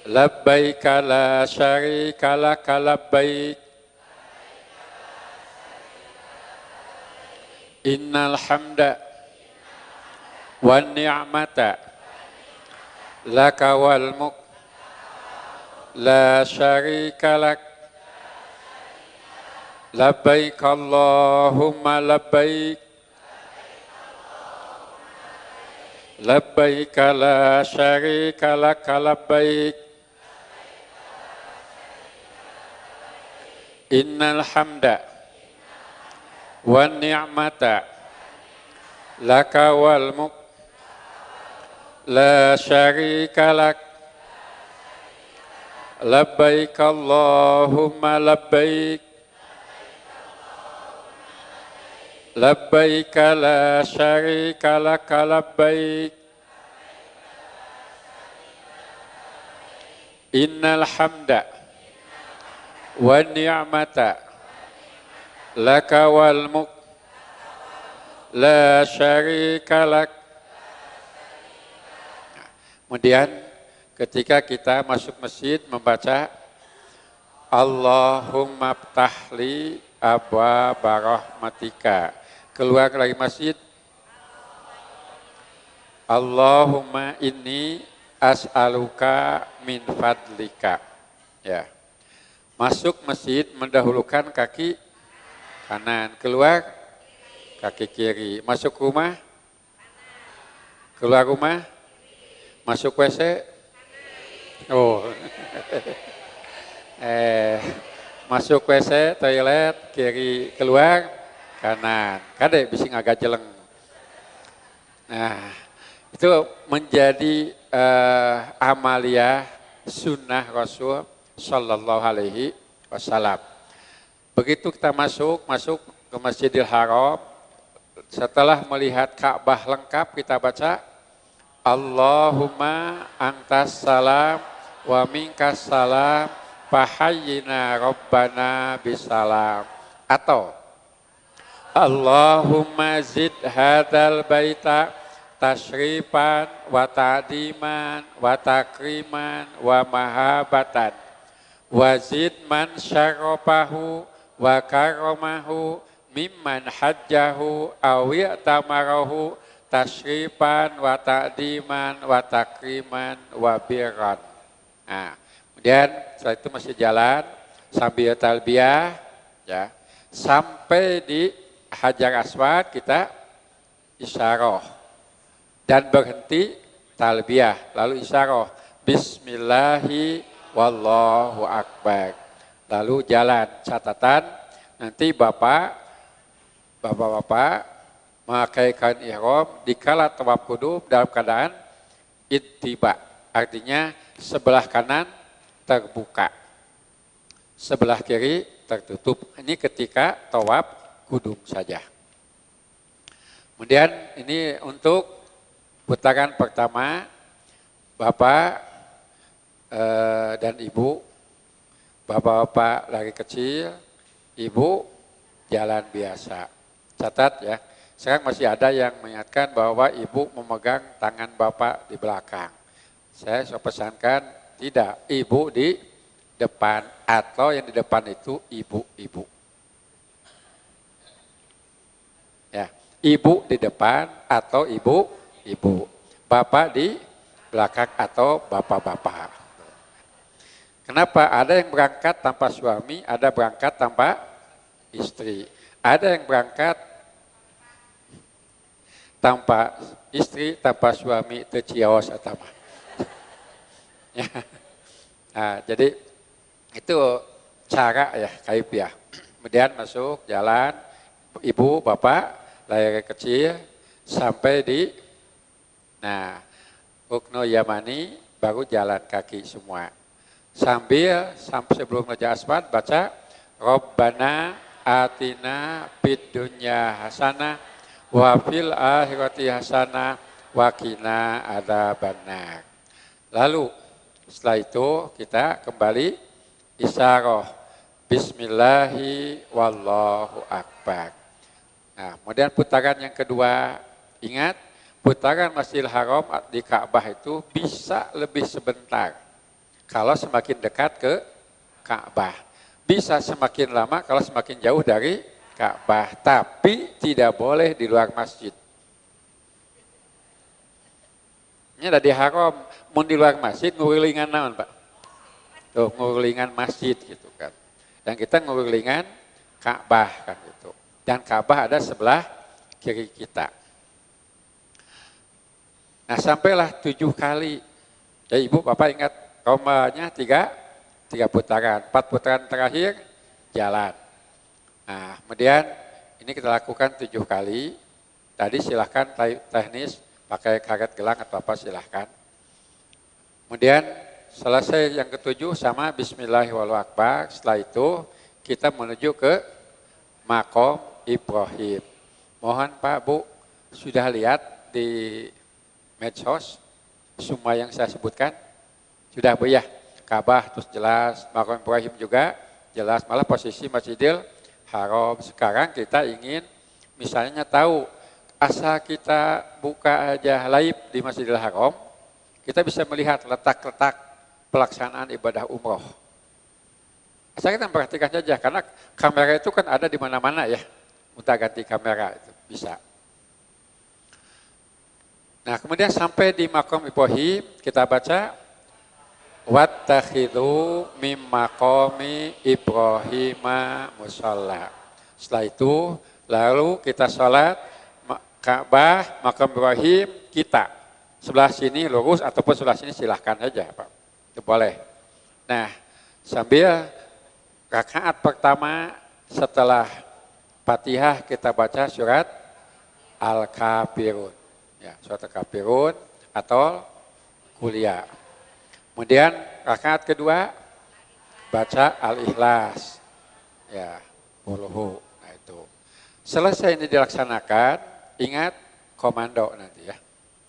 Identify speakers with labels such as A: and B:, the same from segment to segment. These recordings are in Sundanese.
A: Labbaika la syarika laka labbaik. Innal hamda wan ni'mata laka wal mulk la syarika lak. Labbaik Allahumma labbaik. Labbaik la syarika laka labbaik. Innal hamda wan ni'mata laka wal mulk la syarika lak. Labbaik Allahumma labbaik. Labbaik la syarika laka labbaik. Innal hamda wan ni'mata laka wal mulk la syarika lak. Kemudian ketika kita masuk masjid membaca Allahumma ftahli abwaaba rahmatika. Keluar lagi masjid, Allahumma inni as'aluka min fadlika. Ya. Masuk masjid mendahulukan kaki kanan, keluar kaki kiri. Masuk rumah, keluar rumah, masuk WC. Oh. Masuk WC, toilet, kiri, keluar kanan. Kade bisa agak jeleng. Nah, itu menjadi amalia sunnah Rasul Sallallahu Alaihi Wasallam. Begitu kita masuk ke Masjidil Haram, setelah melihat Ka'bah lengkap kita baca Allahumma antas salam wa minkas salam fahayyina rabbana bisalam. Atau Allahumma zid hadzal baita tashrifan wa ta'diman wa takriman wa mahabatan wa zid man syarafahu wa karamahu mimman hajjahu aw i'tamarahu tashrifan wa ta'diman wa takriman wa birran. Nah, kemudian setelah itu masih jalan sambil talbiyah ya, sampai di Hajar Aswad kita isyarah dan berhenti talbiyah, lalu isyarah bismillahi wallahu akbar, lalu jalan. Catatan nanti bapak-bapak memakai kain ihram dikala tawaf qudum dalam keadaan ittiba, artinya sebelah kanan terbuka, sebelah kiri tertutup. Ini ketika tawaf qudum saja. Kemudian ini untuk putaran pertama, bapak dan ibu, bapak-bapak lari kecil, ibu jalan biasa. Catat ya, sekarang masih ada yang mengingatkan bahwa ibu memegang tangan bapak di belakang. Saya pesankan tidak, ibu di depan atau yang di depan itu ibu-ibu. Ya, ibu di depan atau ibu-ibu, bapak di belakang atau bapak-bapak. Kenapa? Ada yang berangkat tanpa suami, ada berangkat tanpa istri. Ada yang berangkat tanpa istri, tanpa suami, itu cios atau apa. Ya. Nah, jadi itu cara ya, kaifiah. Kemudian masuk jalan, ibu, bapak, layar kecil, sampai di nah, Ruknu Yamani, baru jalan kaki semua. Sambil sampai sebelum Hajar Aswad baca Rabbana atina fid dunya hasanah wa fil akhirati hasanah wa qina adzabannar. Lalu setelah itu kita kembali isyarah bismillahi wallahu akbar. Nah, kemudian putaran yang kedua, ingat putaran Masjidil Haram di Ka'bah itu bisa lebih sebentar. Kalau semakin dekat ke Ka'bah. Bisa semakin lama kalau semakin jauh dari Ka'bah, tapi tidak boleh di luar masjid. Ini ada di haram, mun di luar masjid ngurilingan naon, Pak? Tuh, ngurilingan masjid gitu kan. Dan kita ngurilingan Ka'bah kan gitu. Dan Ka'bah ada sebelah kiri kita. Nah, sampailah 7 kali. Ya Ibu, Bapak ingat romalnya 3 putaran, 4 putaran terakhir jalan. Nah, kemudian ini kita lakukan 7 kali. Tadi silahkan teknis pakai karet gelang atau apa silahkan. Kemudian selesai yang ke-7 sama Bismillahirrahmanirrahim. Setelah itu kita menuju ke Makom Ibrahim. Mohon Pak, Bu, sudah lihat di medsos semua yang saya sebutkan? Sudah Bu ya? Ka'bah terus jelas, Makom Ibrahim juga jelas, malah posisi Masjidil Haram. Sekarang kita ingin misalnya tahu, asal kita buka aja live di Masjidil Haram, kita bisa melihat letak-letak pelaksanaan ibadah umroh. Asal kita memperhatikan saja, karena kamera itu kan ada di mana-mana ya, minta ganti kamera itu bisa. Nah, kemudian sampai di Makom Ibrahim, kita baca wattakhidhu mim maqami Ibrahima musalla. Setelah itu lalu kita sholat Ka'bah, Makom Ibrahim kita. Sebelah sini lurus ataupun sebelah sini silahkan saja, Pak. Itu boleh. Nah, sambil rakaat pertama setelah Fatihah kita baca surat Al-Kafirun. Ya, surat Al-Kafirun atau kuliah. Kemudian rakaat kedua baca Al-Ikhlas. Ya, qulhu. Nah itu. Selesai ini dilaksanakan, ingat komando nanti ya.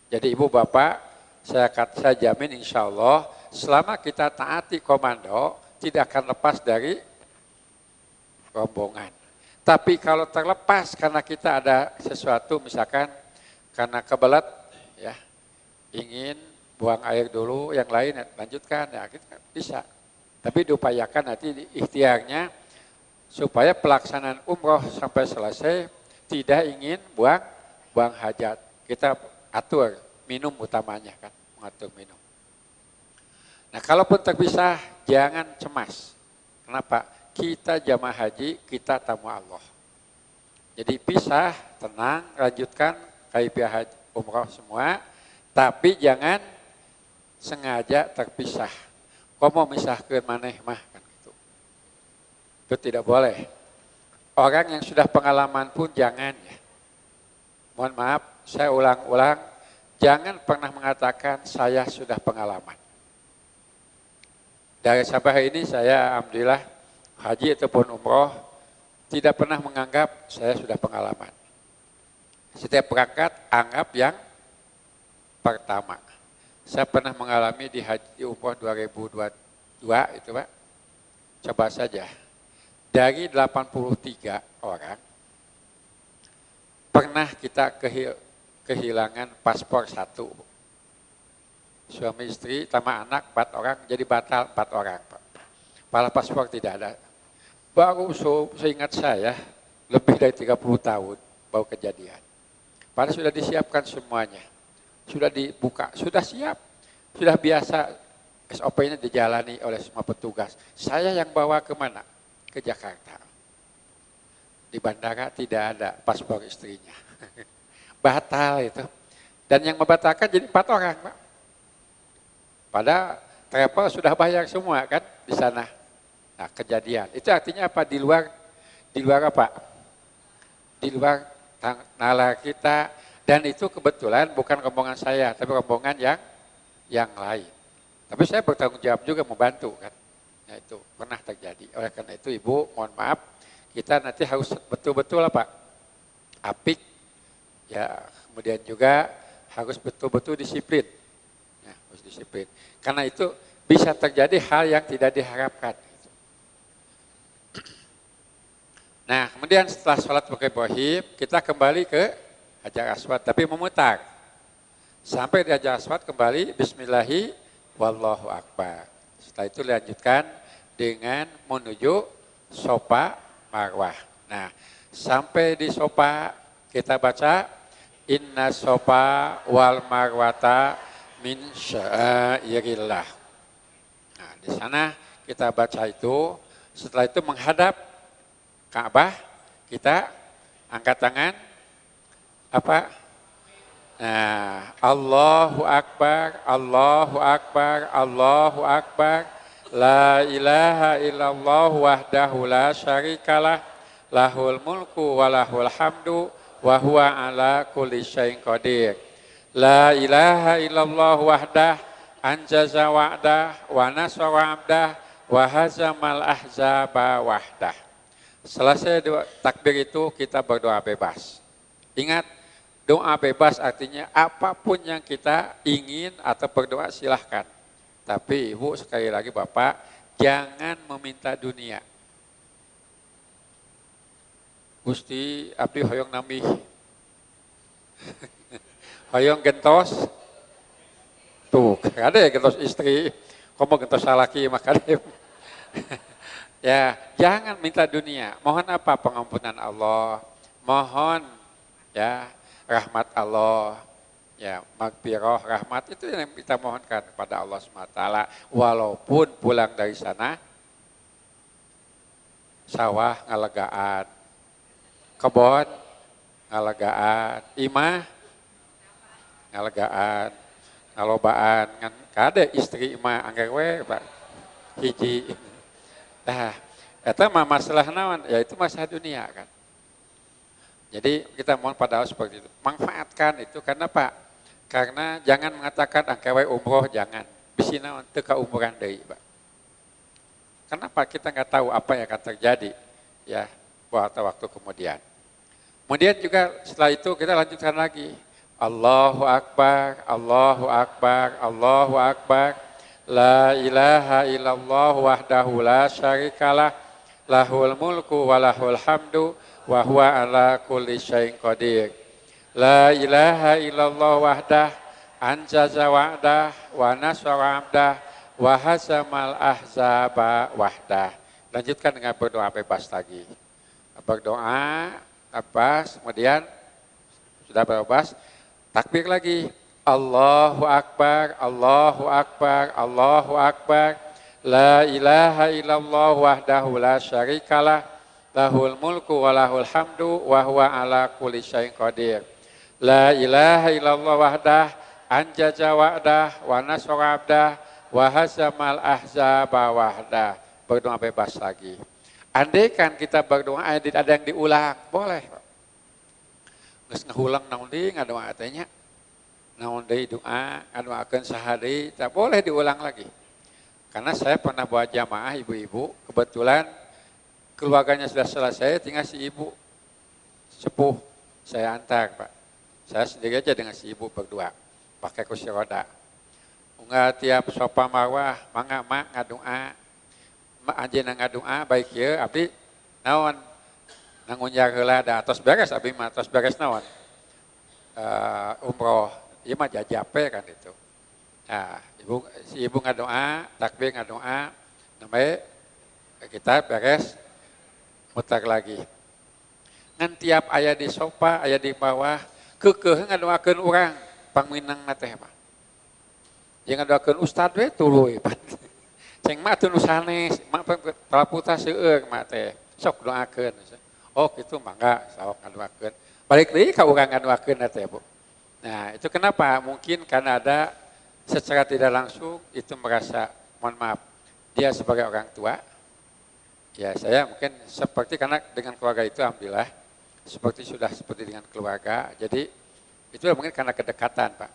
A: Jadi ibu bapak, saya jamin insya Allah selama kita taati komando tidak akan lepas dari rombongan. Tapi kalau terlepas karena kita ada sesuatu, misalkan karena kebelet ya, ingin buang air dulu, yang lain lanjutkan, ya kita bisa. Tapi diupayakan nanti ikhtiarnya supaya pelaksanaan umroh sampai selesai tidak ingin buang hajat. Kita atur minum utamanya kan, mengatur minum. Nah, kalaupun terpisah jangan cemas. Kenapa? Kita jamaah haji, kita tamu Allah. Jadi pisah, tenang, lanjutkan kaifiah haji umroh semua, tapi jangan sengaja terpisah. Kok mau misahkeun maneh mah kan gitu. Itu tidak boleh. Orang yang sudah pengalaman pun jangan ya. Mohon maaf, saya ulang-ulang, jangan pernah mengatakan saya sudah pengalaman. Dari sampai hari ini saya alhamdulillah haji ataupun umroh tidak pernah menganggap saya sudah pengalaman. Setiap berangkat anggap yang pertama. Saya pernah mengalami di haji umroh 2022 itu Pak. Coba saja. Dari 83 orang pernah kita kehilangan paspor 1. Suami istri sama anak 4 orang jadi batal 4 orang Pak. Malah paspor tidak ada. Baru seingat saya lebih dari 30 tahun baru kejadian. Padahal sudah disiapkan semuanya. Sudah dibuka, sudah siap, sudah biasa SOP-nya dijalani oleh semua petugas. Saya yang bawa kemana? Ke Jakarta. Di bandara tidak ada paspor istrinya. Batal itu. Dan yang membatalkan jadi 4 orang, Pak. Padahal travel sudah bayar semua kan di sana. Nah, kejadian. Itu artinya apa? Di luar apa? Di luar nalar kita. Dan itu kebetulan bukan rombongan saya, tapi rombongan yang lain. Tapi saya bertanggung jawab juga membantu kan. Nah, itu pernah terjadi. Oleh karena itu Ibu, mohon maaf, kita nanti harus betul-betul apa? Apik. Ya, kemudian juga harus betul-betul disiplin. Ya, harus disiplin. Karena itu bisa terjadi hal yang tidak diharapkan. Nah, kemudian setelah sholat Ibrahim, kita kembali ke Hajar Aswad, tapi memutar. Sampai di Hajar Aswad kembali, Bismillahi wallahu akbar. Setelah itu dilanjutkan dengan menuju Sofa Marwah. Nah, sampai di Sofa kita baca Inna Sofa wal Marwata min syairillah. Nah, di sana kita baca itu, setelah itu menghadap Ka'bah, kita angkat tangan apa? Nah, Allahu Akbar, Allahu Akbar, Allahu Akbar, la ilaha illallah wahdahu la syarikalah, lahul mulku wa lahul hamdu wa huwa ala kulli syai'in qadir. La ilaha illallah wahdah, anjaza wa'dah, wa nasara 'abdah, wa hazamal ahzaba wahdah. Selesai takbir itu kita berdoa bebas. Ingat, doa bebas artinya apapun yang kita ingin atau berdoa silahkan. Tapi ibu sekali lagi bapak, jangan meminta dunia. Gusti abdi hoyong nambih. Hoyong gentos. Tuh, ada ya gentos istri. Komo gentos salaki makanya. Ya, jangan minta dunia. Mohon apa? Pengampunan Allah. Mohon ya rahmat Allah, ya magfirah, rahmat itu yang kita mohonkan kepada Allah SWT. Walaupun pulang dari sana sawah ngalegaan, kebon ngalegaan, imah ngalegaan, ngalobaan, ngan kade istri imah angger we Pak hiji. Nah, eta mah masalah naon? Ya itu masalah dunia kan. Jadi kita mohon pada Allah seperti itu. Manfaatkan itu karena Pak, karena jangan mengatakan angkewe umroh jangan. Bisi naon teu ka umrohan deui, Pak. Kenapa kita nggak tahu apa yang akan terjadi ya waktu kemudian. Kemudian juga setelah itu kita lanjutkan lagi. Allahu Akbar, Allahu Akbar, Allahu Akbar. La ilaha illallah wahdahu la syarikalah, lahul mulku wa lahul hamdu wa huwa ala kulli syai'in qadir. La ilaha illallah wahdah, anjaza wa'dah, wa nasara 'abdah, wa hazamal ahzaba wahdah. Lanjutkan dengan berdoa bebas lagi. Berdoa bebas, kemudian sudah bebas, takbir lagi. Allahu Akbar, Allahu Akbar, Allahu Akbar. La ilaha illallah wahdahu la syarikalah, lahul mulku wa lahul hamdu wa huwa ala kulli syai'in qadir. La ilaha illallah wahdah, anjaza wa'dah, wa nasara 'abdah, wa hazamal ahzaba wahdah. Berdoa bebas lagi. Andaikan kita berdoa ada yang diulang, boleh. Geus ngahulang naon deui ngadoa teh nya. Naon deui doa, ngadoakeun saha deui, tak boleh diulang lagi. Karena saya pernah bawa jamaah ibu-ibu, kebetulan keluarganya sudah selesai, tinggal si ibu sepuh, saya antar Pak. Saya sendiri aja dengan si ibu berdua, pakai kursi roda. Unggal tiap Sofa Marwah, mangga mak ngadoa, mak anjeunna ngadoa baik ieu abdi naon nangunjar heula da atos beres abdi mah atos beres naon. Umroh, ieu mah jajape kan itu. Nah, ibu si ibu ngadoa, takbir ngadoa, namanya kita beres mutar lagi. Ngan tiap aya di sofa, aya di bawah, keukeuh ngadoakeun urang pangminangna teh mah. Jeung ngadoakeun ustad we tuluy. Ceng mah atuh nu sanes, mak palaputa seueur mak teh. Sok doakeun. Oh kitu mangga sok ngadoakeun. Balik deui ka urang ngadoakeun teh, Bu. Nah, itu kenapa? Mungkin karena ada secara tidak langsung itu merasa, mohon maaf, dia sebagai orang tua, ya saya mungkin seperti karena dengan keluarga itu alhamdulillah, seperti sudah seperti dengan keluarga, jadi itu mungkin karena kedekatan Pak.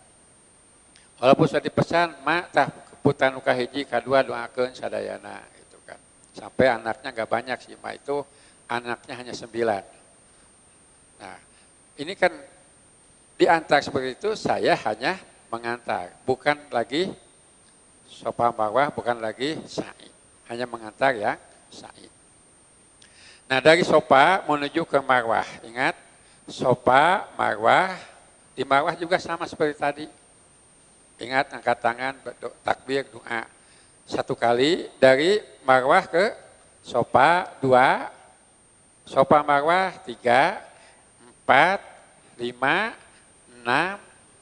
A: Walaupun sudah dipesan, mak tah putra nu kahiji kadua doakeun sadayana gitu kan. Sampai anaknya nggak banyak sih, mak itu anaknya hanya 9. Nah, ini kan diantar seperti itu saya hanya mengantar, bukan lagi Sofa Marwah, bukan lagi sa'i, hanya mengantar ya sa'i. Nah dari Sofa menuju ke Marwah, ingat Sofa, Marwah, di Marwah juga sama seperti tadi. Ingat angkat tangan, takbir, doa. Satu kali dari Marwah ke Sofa 2, Sofa Marwah 3, 4, 5, 6,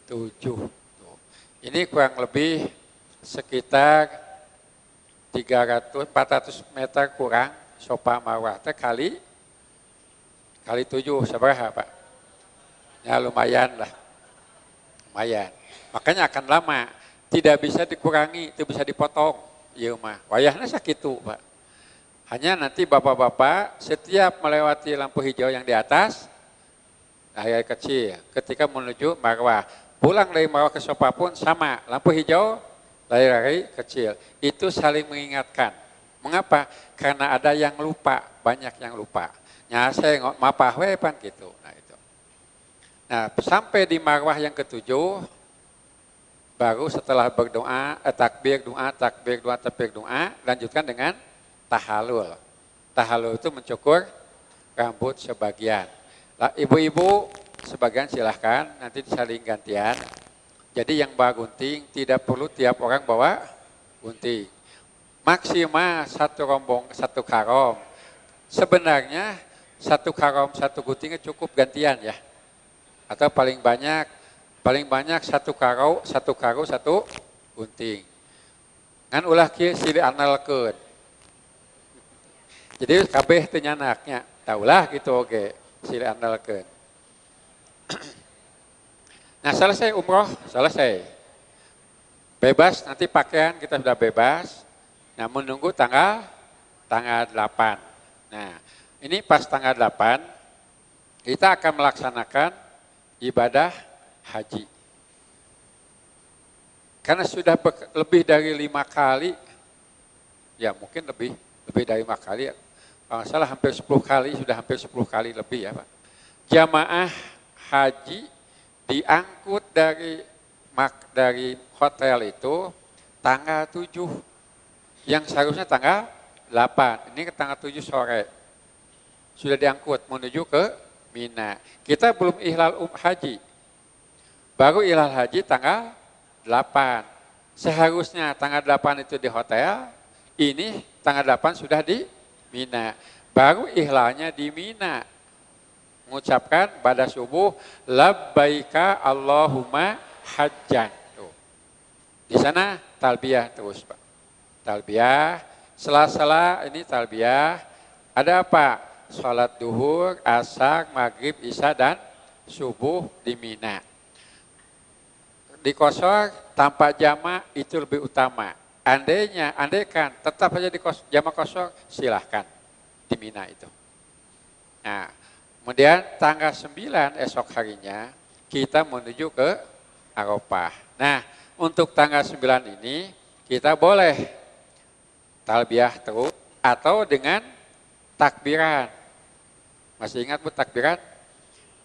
A: 7. Tuh. Ini kurang lebih sekitar 300, 400 meter kurang Sofa Marwah teh kali 7 sabaraha Pak? Ya lumayan lah. Lumayan. Makanya akan lama, tidak bisa dikurangi, tidak bisa dipotong. Ieu mah wayahna sakitu Pak. Hanya nanti bapak-bapak setiap melewati lampu hijau yang di atas lari kecil ketika menuju Marwah. Pulang dari Marwah ke Sofa pun sama, lampu hijau lari-lari kecil. Itu saling mengingatkan. Mengapa? Karena ada yang lupa, banyak yang lupa. Nya saya mapah we pan gitu. Nah itu. Nah, sampai di Marwah yang ketujuh baru setelah berdoa, takbir, doa, takbir, doa, takbir, doa, lanjutkan dengan tahalul. Tahalul itu mencukur rambut sebagian. Lah, ibu-ibu sebagian silahkan, nanti saling gantian. Jadi yang bawa gunting tidak perlu tiap orang bawa gunting. Maksimal satu rombong, satu karom. Sebenarnya satu karom, satu guntingnya cukup gantian ya. Atau paling banyak satu karo, satu gunting. Ngan ulah kieu silih andalkeun. Jadi kabeh teu nyanaknya, taulah gitu oge, silih andalkeun. Nah, selesai umroh, selesai. Bebas, nanti pakaian kita sudah bebas. Nah, menunggu tanggal 8. Nah, ini pas tanggal 8 kita akan melaksanakan ibadah haji. Karena sudah lebih dari 5 kali, ya mungkin lebih dari 5 kali, kalau nggak salah hampir 10 kali, sudah hampir 10 kali lebih ya Pak. Jamaah haji diangkut dari hotel itu tanggal 7, yang seharusnya tanggal 8, ini ke tanggal 7 sore. Sudah diangkut menuju ke Mina. Kita belum ihlal haji. Baru ihlal haji tanggal 8. Seharusnya tanggal 8 itu di hotel, ini tanggal 8 sudah di Mina. Baru ihlalnya di Mina. Mengucapkan pada subuh labbaika Allahumma hajjan. Tuh. Di sana talbiyah terus Pak. Talbiyah, sela-sela ini talbiyah. Ada apa? Salat duhur, asar, maghrib, isya dan subuh di Mina. Di kosor tanpa jama itu lebih utama. Andainya, andaikan tetap saja di jama kosor silahkan di Mina itu. Nah, kemudian tanggal 9 esok harinya kita menuju ke Arafah. Nah, untuk tanggal 9 ini kita boleh talbiyah terus atau dengan takbiran. Masih ingat Bu takbiran?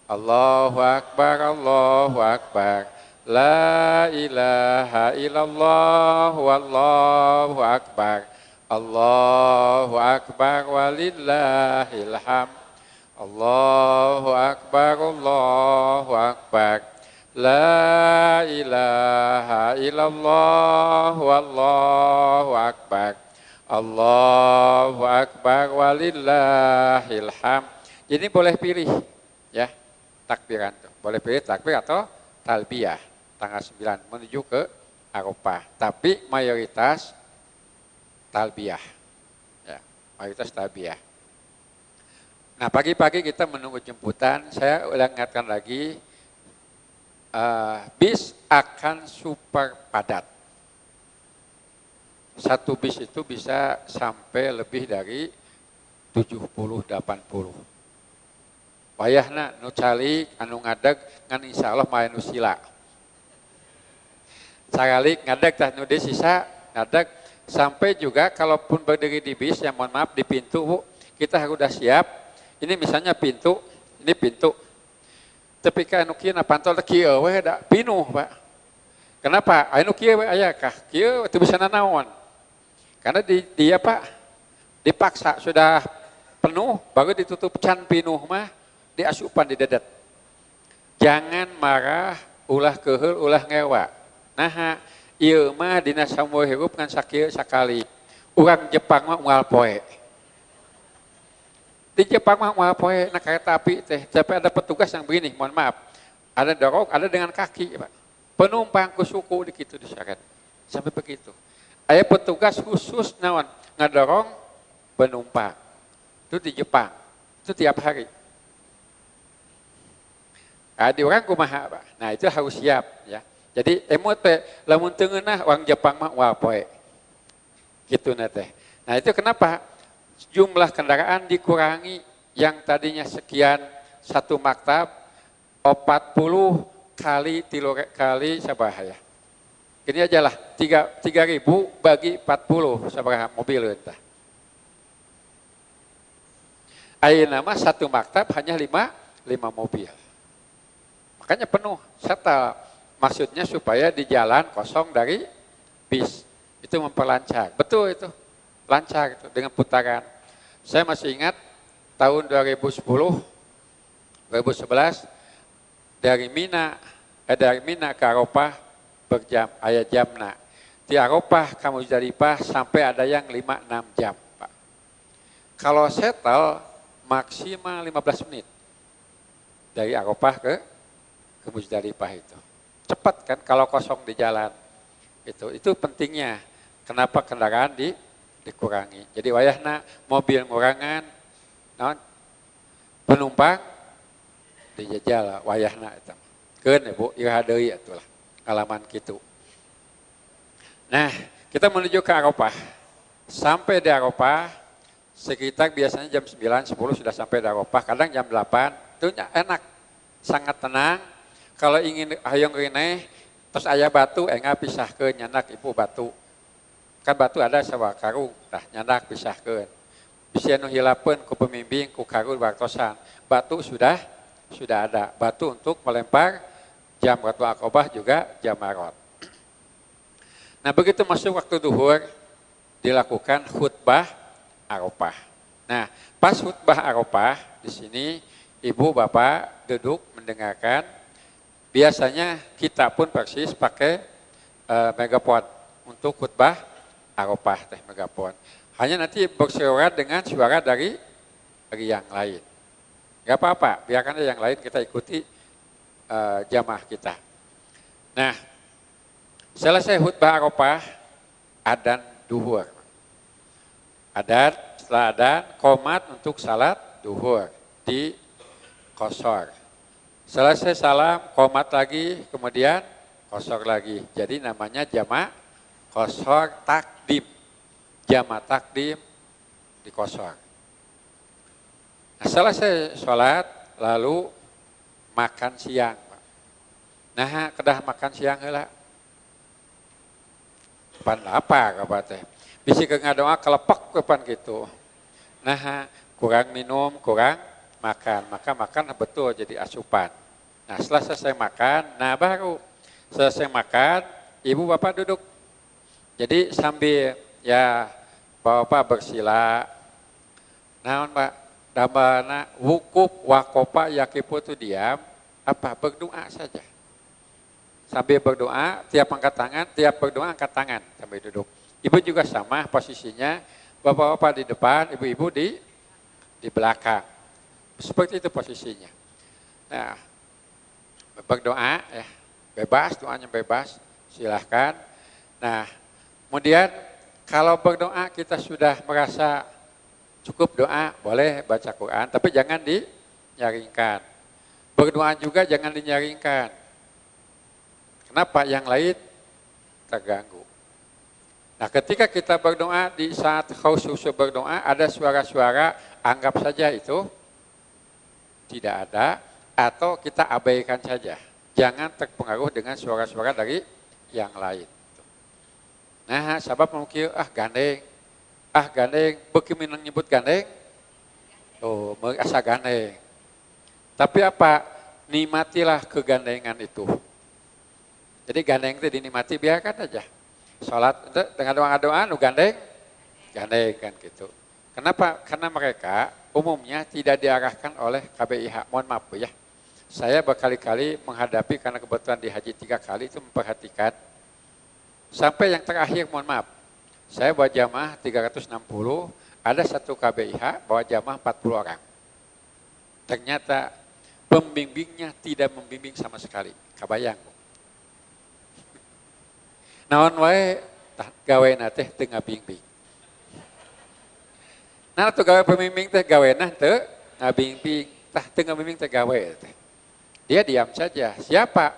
A: Allahu Akbar, Allahu Akbar. La ilaha illallah wallahu akbar. Allahu akbar walillahilham. Allahu akbar, Allahu akbar. La ilaha illallah wallahu akbar. Allahu akbar walillahilham. Jadi boleh pilih ya takbiran tuh. Boleh pilih takbir atau talbiyah tanggal 9 menuju ke Arafah. Tapi mayoritas talbiyah. Ya, mayoritas talbiyah. Nah, pagi-pagi kita menunggu jemputan, saya ulang ingatkan lagi, bis akan super padat. Satu bis itu bisa sampai lebih dari 70-80. Wayahna nu calik anu ngadeg ngan insyaallah mah nu sila. Calik ngadeg tah nu deui sisa ngadeg sampai juga kalaupun berdiri di bis ya mohon maaf di pintu Bu, kita harus udah siap. Ini misalnya pintu, ini pintu. Tapi ka anu kieu na pantol teh kieu we da pinuh Pak. Kenapa? Anu kieu we aya kah? Kieu teu bisa nanaon. Karena dia Pak dipaksa sudah penuh baru ditutup can pinuh mah diasupan di dedet. Jangan marah, ulah keheul, ulah ngewa. Nah, Ieu mah dina saumur hirup ngan sakieu sakali. Urang Jepang mah unggal poe. Di Jepang mah unggal poe na kereta api teh. Tapi ada petugas yang begini, mohon maaf. Ada dorong, ada dengan kaki, Pak. Penumpang ku suku di kitu diseret. Sampai begitu. Aya petugas khusus naon ngadorong penumpang. Itu di Jepang. Itu tiap hari. Nah, di orang kumaha, Pak. Nah, itu harus siap ya. Jadi emot teh lamun teu ngeunah orang Jepang mah unggal poe. Gitu na teh. Nah, itu kenapa jumlah kendaraan dikurangi yang tadinya sekian satu maktab 40 kali tilu kali sabaraha ya. Ini aja lah, 3.000 bagi 40 sabaraha mobil entah. Ayeuna mah satu maktab hanya 5 mobil. Makanya penuh, setel. Maksudnya supaya di jalan kosong dari bis. Itu memperlancar. Betul itu, lancar itu dengan putaran. Saya masih ingat tahun 2010, 2011 dari Mina ke Arafah berjam, aya jamna. Di Arafah ke Muzdalifah sampai ada yang 5-6 jam, Pak. Kalau settle maksimal 15 menit dari Arafah ke Muzdalifah itu. Cepat kan kalau kosong di jalan. Itu pentingnya. Kenapa kendaraan dikurangi. Jadi wayahna mobil ngurangan naon penumpang dijajal wayahna eta. Keun Ibu, iraha deui atulah ngalaman kitu. Nah, kita menuju ke Arafah. Sampai di Arafah sekitar biasanya jam 9, 10 sudah sampai di Arafah, kadang jam 8. Itu enak, sangat tenang. Kalau ingin hayang rineh, terus aya batu, enggak pisahkeun nyandak ibu batu. Kan batu ada sawa karung, tah nyandak pisahkeun. Bisi anu hilapeun ku pemimbing ku karung wartosan. Batu sudah ada. Batu untuk melempar jamratul aqabah juga jamarot. Nah, begitu masuk waktu duhur dilakukan khutbah Arafah. Nah, pas khutbah Arafah di sini ibu bapak duduk mendengarkan. Biasanya kita pun persis pakai megapon untuk khutbah Arafah teh megapon. Hanya nanti bersuara dengan suara dari yang lain. Gak apa-apa, biarkan yang lain kita ikuti jamaah kita. Nah, selesai khutbah Arafah, adzan duhur. Adzan, setelah adzan, qomat untuk salat duhur di qosor. Selesai salam, qomat lagi, kemudian qosor lagi. Jadi namanya jamak qosor takdim. Jamak takdim di qosor. Nah, selesai sholat, lalu makan siang. Nah, kedah makan siang heula. Pan lapar apa teh. Bisi ke ngadoa kelepek kepan gitu. Nah, kurang minum, kurang makan, maka makan betul jadi asupan. Nah, setelah selesai makan, nah baru selesai makan, ibu bapak duduk. Jadi sambil ya bapak bersila, naon Pak, dambana wukuf wakopa yakipu itu diam, apa berdoa saja. Sambil berdoa, tiap angkat tangan, tiap berdoa angkat tangan sambil duduk. Ibu juga sama posisinya, bapak-bapak di depan, ibu-ibu di belakang. Seperti itu posisinya. Nah, berdoa ya, bebas, doanya bebas, silahkan. Nah, kemudian kalau berdoa kita sudah merasa cukup doa, boleh baca Quran, tapi jangan dinyaringkan. Berdoa juga jangan dinyaringkan. Kenapa? Yang lain terganggu. Nah, ketika kita berdoa di saat khusus berdoa ada suara-suara, anggap saja itu tidak ada atau kita abaikan saja. Jangan terpengaruh dengan suara-suara dari yang lain. Nah, sabab mungkin gandeng, beuki minang nyebut gandeng, oh asa gandeng. Tapi apa? Nikmatilah kegandengan itu. Jadi gandeng itu dinikmati, biarkan aja. Salat itu dengan doa-doa nu gandeng, gandeng kan gitu. Kenapa? Karena mereka umumnya tidak diarahkan oleh KBIH. Mohon maaf ya. Saya berkali-kali menghadapi karena kebetulan di haji 3 kali itu memperhatikan Sampai yang terakhir, mohon maaf, saya bawa jamaah 360, ada satu KBIH bawa jamaah 40 orang. Ternyata pembimbingnya tidak membimbing sama sekali. Kabayang. Naon wae tah gawena teh teu ngabimbing. Nah atuh gawe pembimbing teh gawena teu ngabimbing, tah teu ngabimbing teh gawe teh. Dia diam saja. Siapa?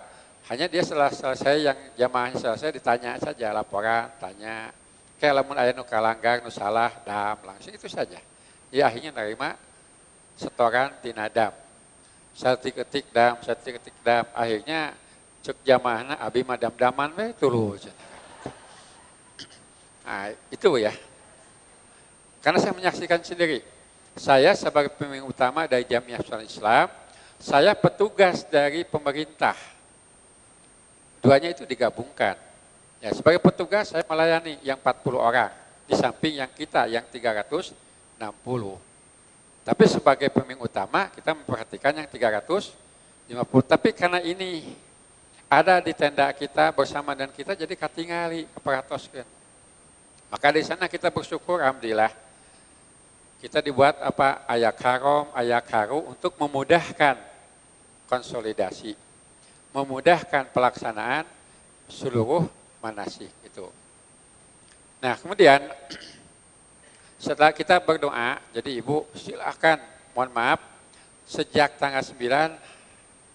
A: Hanya dia setelah selesai yang jamaahnya selesai ditanya saja laporan, tanya. Kayak lamun aya nu kalanggar, nu salah, dam, langsung itu saja. Ya akhirnya nerima setoran tina dam. Saeutik-eutik dam, saeutik-eutik dam. Akhirnya cek jamaahna abi mah dam-daman we tuluy. Nah, itu ya. Karena saya menyaksikan sendiri. Saya sebagai pemimpin utama dari Jamiah Persatuan Islam, saya petugas dari pemerintah. Duanya itu digabungkan. Ya, sebagai petugas saya melayani yang 40 orang, di samping yang kita yang 360. Tapi sebagai pemimpin utama kita memperhatikan yang 350. Tapi karena ini ada di tenda kita bersama dan kita jadi katingali kaperhatoskeun. Maka di sana kita bersyukur alhamdulillah. Kita dibuat apa ayak harom, ayak haru untuk memudahkan konsolidasi, memudahkan pelaksanaan seluruh manasik itu. Nah kemudian setelah kita berdoa, jadi ibu silakan, mohon maaf, sejak tanggal 9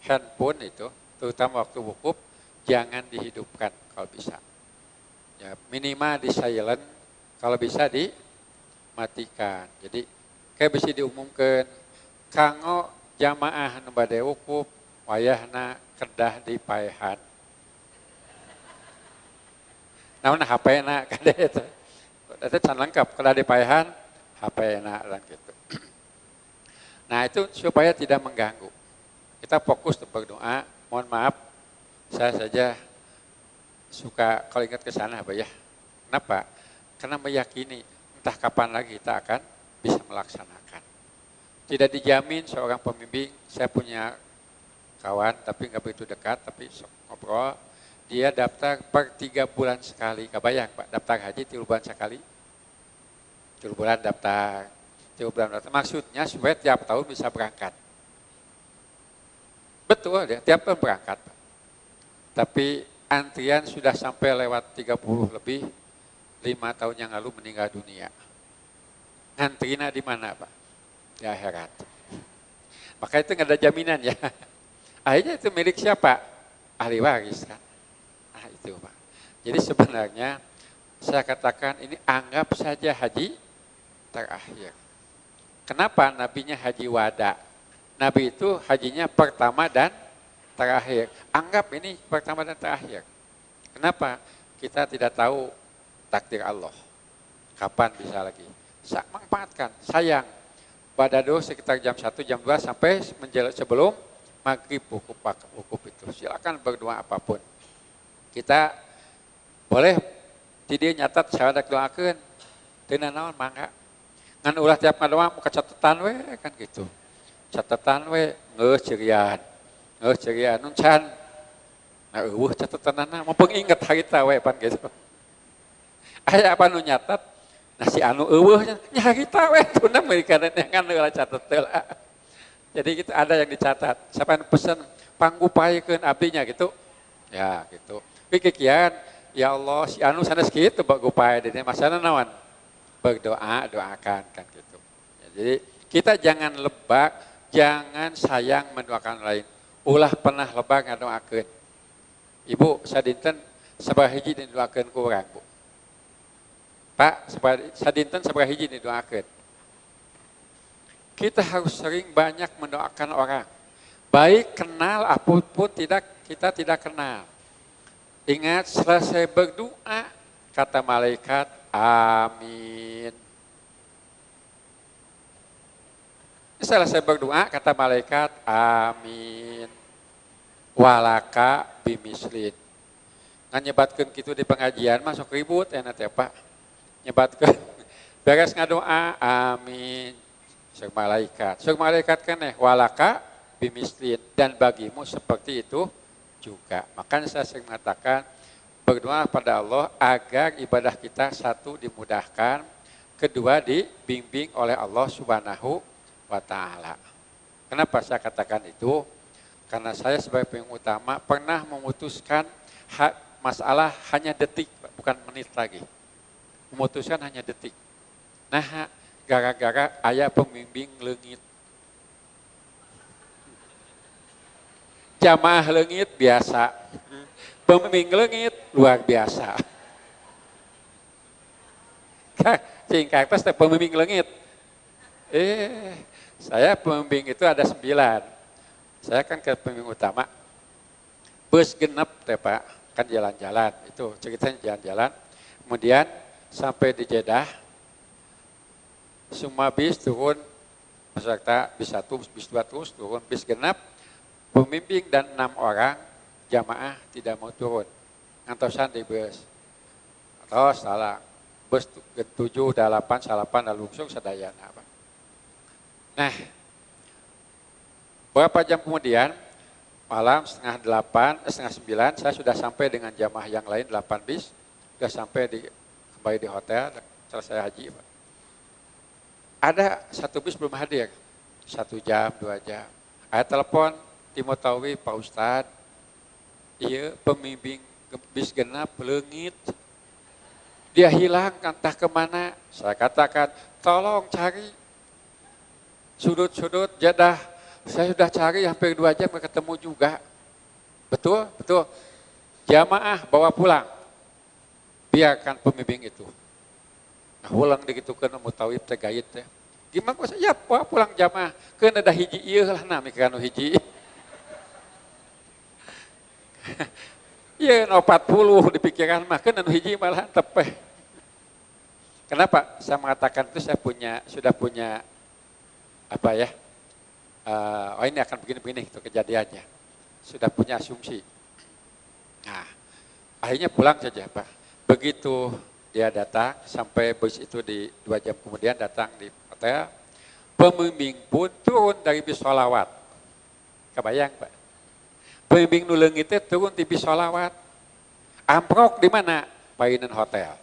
A: handphone itu, terutama waktu wukuf, jangan dihidupkan kalau bisa. Ya, minimal di silent, kalau bisa dimatikan. Jadi kayak bisa diumumkan, kanggo jamaah nu bade wukuf, wayahna kedah dipaehan. Naon HP-na kade eta. Eta can lengkap kedah dipaehan HP-na dan gitu. Nah, itu supaya tidak mengganggu. Kita fokus untuk berdoa. Mohon maaf, saya saja suka kalau ingat ke sana apa ya. Kenapa? Karena meyakini entah kapan lagi kita akan bisa melaksanakan. Tidak dijamin seorang pembimbing, saya punya kawan tapi nggak begitu dekat, tapi ngobrol, dia daftar per 3 bulan sekali. Kebayang Pak, daftar haji 3 bulan sekali. 3 bulan daftar, 3 bulan daftar. Maksudnya supaya tiap tahun bisa berangkat. Betul ya, tiap tahun berangkat. Pak. Tapi antrian sudah sampai lewat 30 lebih, 5 tahun yang lalu meninggal dunia. Ngantrina di mana Pak? Di akhirat. Maka itu nggak ada jaminan ya. Akhirnya itu milik siapa? Ahli waris kan. Nah itu Pak. Jadi sebenarnya saya katakan ini anggap saja haji terakhir. Kenapa nabinya haji wada? Nabi itu hajinya pertama dan terakhir. Anggap ini pertama dan terakhir. Kenapa? Kita tidak tahu takdir Allah. Kapan bisa lagi. Manfaatkan, sayang. Badado sekitar jam 1, jam 2 sampai sebelum maghrib wukuf itu. Silakan berdoa apapun. Kita boleh tidak nyatat saya doakeun. Teu naon mangga. Ngan ulah tiap ngadoa muka catatan we kan gitu. Catatan we geus cerian. Geus cerian nun can. Nah eueuh catatanana mumpung inget harita we pan gitu. Aya apa nu nyatat? Nah si anu eueuh nya harita we tuna meuli kana heula catet heula. Jadi itu ada yang dicatat. Siapa yang pesen panggupaikeun abdinya gitu. Ya gitu. Pikiran ya Allah si anu sanes kitu bagupai di masana naon? Berdoa, doakan kan gitu. Ya, jadi kita jangan lebak, jangan sayang mendoakan lain. Ulah pernah lebak ngadoakeun. Ibu sadinten sabaraha hiji didoakeun ku urang, Bu. Pak, sadinten sabaraha hiji didoakeun. Kita harus sering banyak mendoakan orang. Baik kenal apapun tidak, kita tidak kenal. Ingat selesai berdoa, kata malaikat, amin. Selesai berdoa, kata malaikat, amin. Walaka bimislin. Ngan nyebatkeun kitu di pengajian mah sok ribut enak ya Pak. Nyebatkeun beres ngadoa, amin. Sok malaikat. Sok malaikat keneh walaka bimislin, dan bagimu seperti itu juga. Makanya saya sering mengatakan Berdoa pada Allah agar ibadah kita satu dimudahkan, kedua dibimbing oleh Allah Subhanahu wa Ta'ala. Kenapa saya katakan itu? Karena saya sebagai pemimpin utama pernah memutuskan masalah hanya detik, bukan menit lagi. Memutuskan hanya detik. Nah, gara-gara ayah pembimbing leungit. Jamaah leungit biasa. Pembimbing leungit luar biasa. Cing karakter pembimbing leungit. Saya pembimbing itu ada 9. Saya kan ke pembimbing utama. Bus genep teh Pak, kan jalan-jalan. Itu ceritanya jalan-jalan. Kemudian sampai di Jeddah, semua bis turun, peserta bis 1, bis 2 terus turun, bis genap. Pembimbing dan 6 orang jamaah tidak mau turun. Ngantosan di bus. Atau salah, bus 7, 8, 8, langsung sadayana. Nah, beberapa jam kemudian, malam 7:30, 8:30, saya sudah sampai dengan jamaah yang lain, 8 bis, sudah sampai kembali di hotel, selesai haji. Pak. Ada satu bis belum hadir, 1 jam, 2 jam. Ada telepon, Timotawi, Pak Ustadz, iya pembimbing bis genap leungit, dia hilang entah kemana. Saya katakan, tolong cari sudut-sudut Jeddah. Saya sudah cari hampir 2 jam gak ketemu juga. Betul, betul. Jamaah bawa pulang. Biarkan pembimbing itu. Nah, ulang digitukeun mutawib teh gayit teh. Gimana kok saya bawa pulang jamaah? Keun ada hiji ieu lah nah mikiran nu hiji. Ieu 40 di pikiran mah keun anu hiji malah tepeh. Kenapa saya mengatakan itu? Saya sudah punya apa ya? Oh ini akan begini-begini itu kejadiannya. Sudah punya asumsi. Nah, akhirnya pulang saja Pak. Begitu dia datang, sampai bus itu di 2 jam kemudian datang di hotel, pembimbing pun turun dari bis sholawat. Kebayang Pak? Pembimbing nu leungit teh turun di bis sholawat. Amprok di mana? Painan hotel.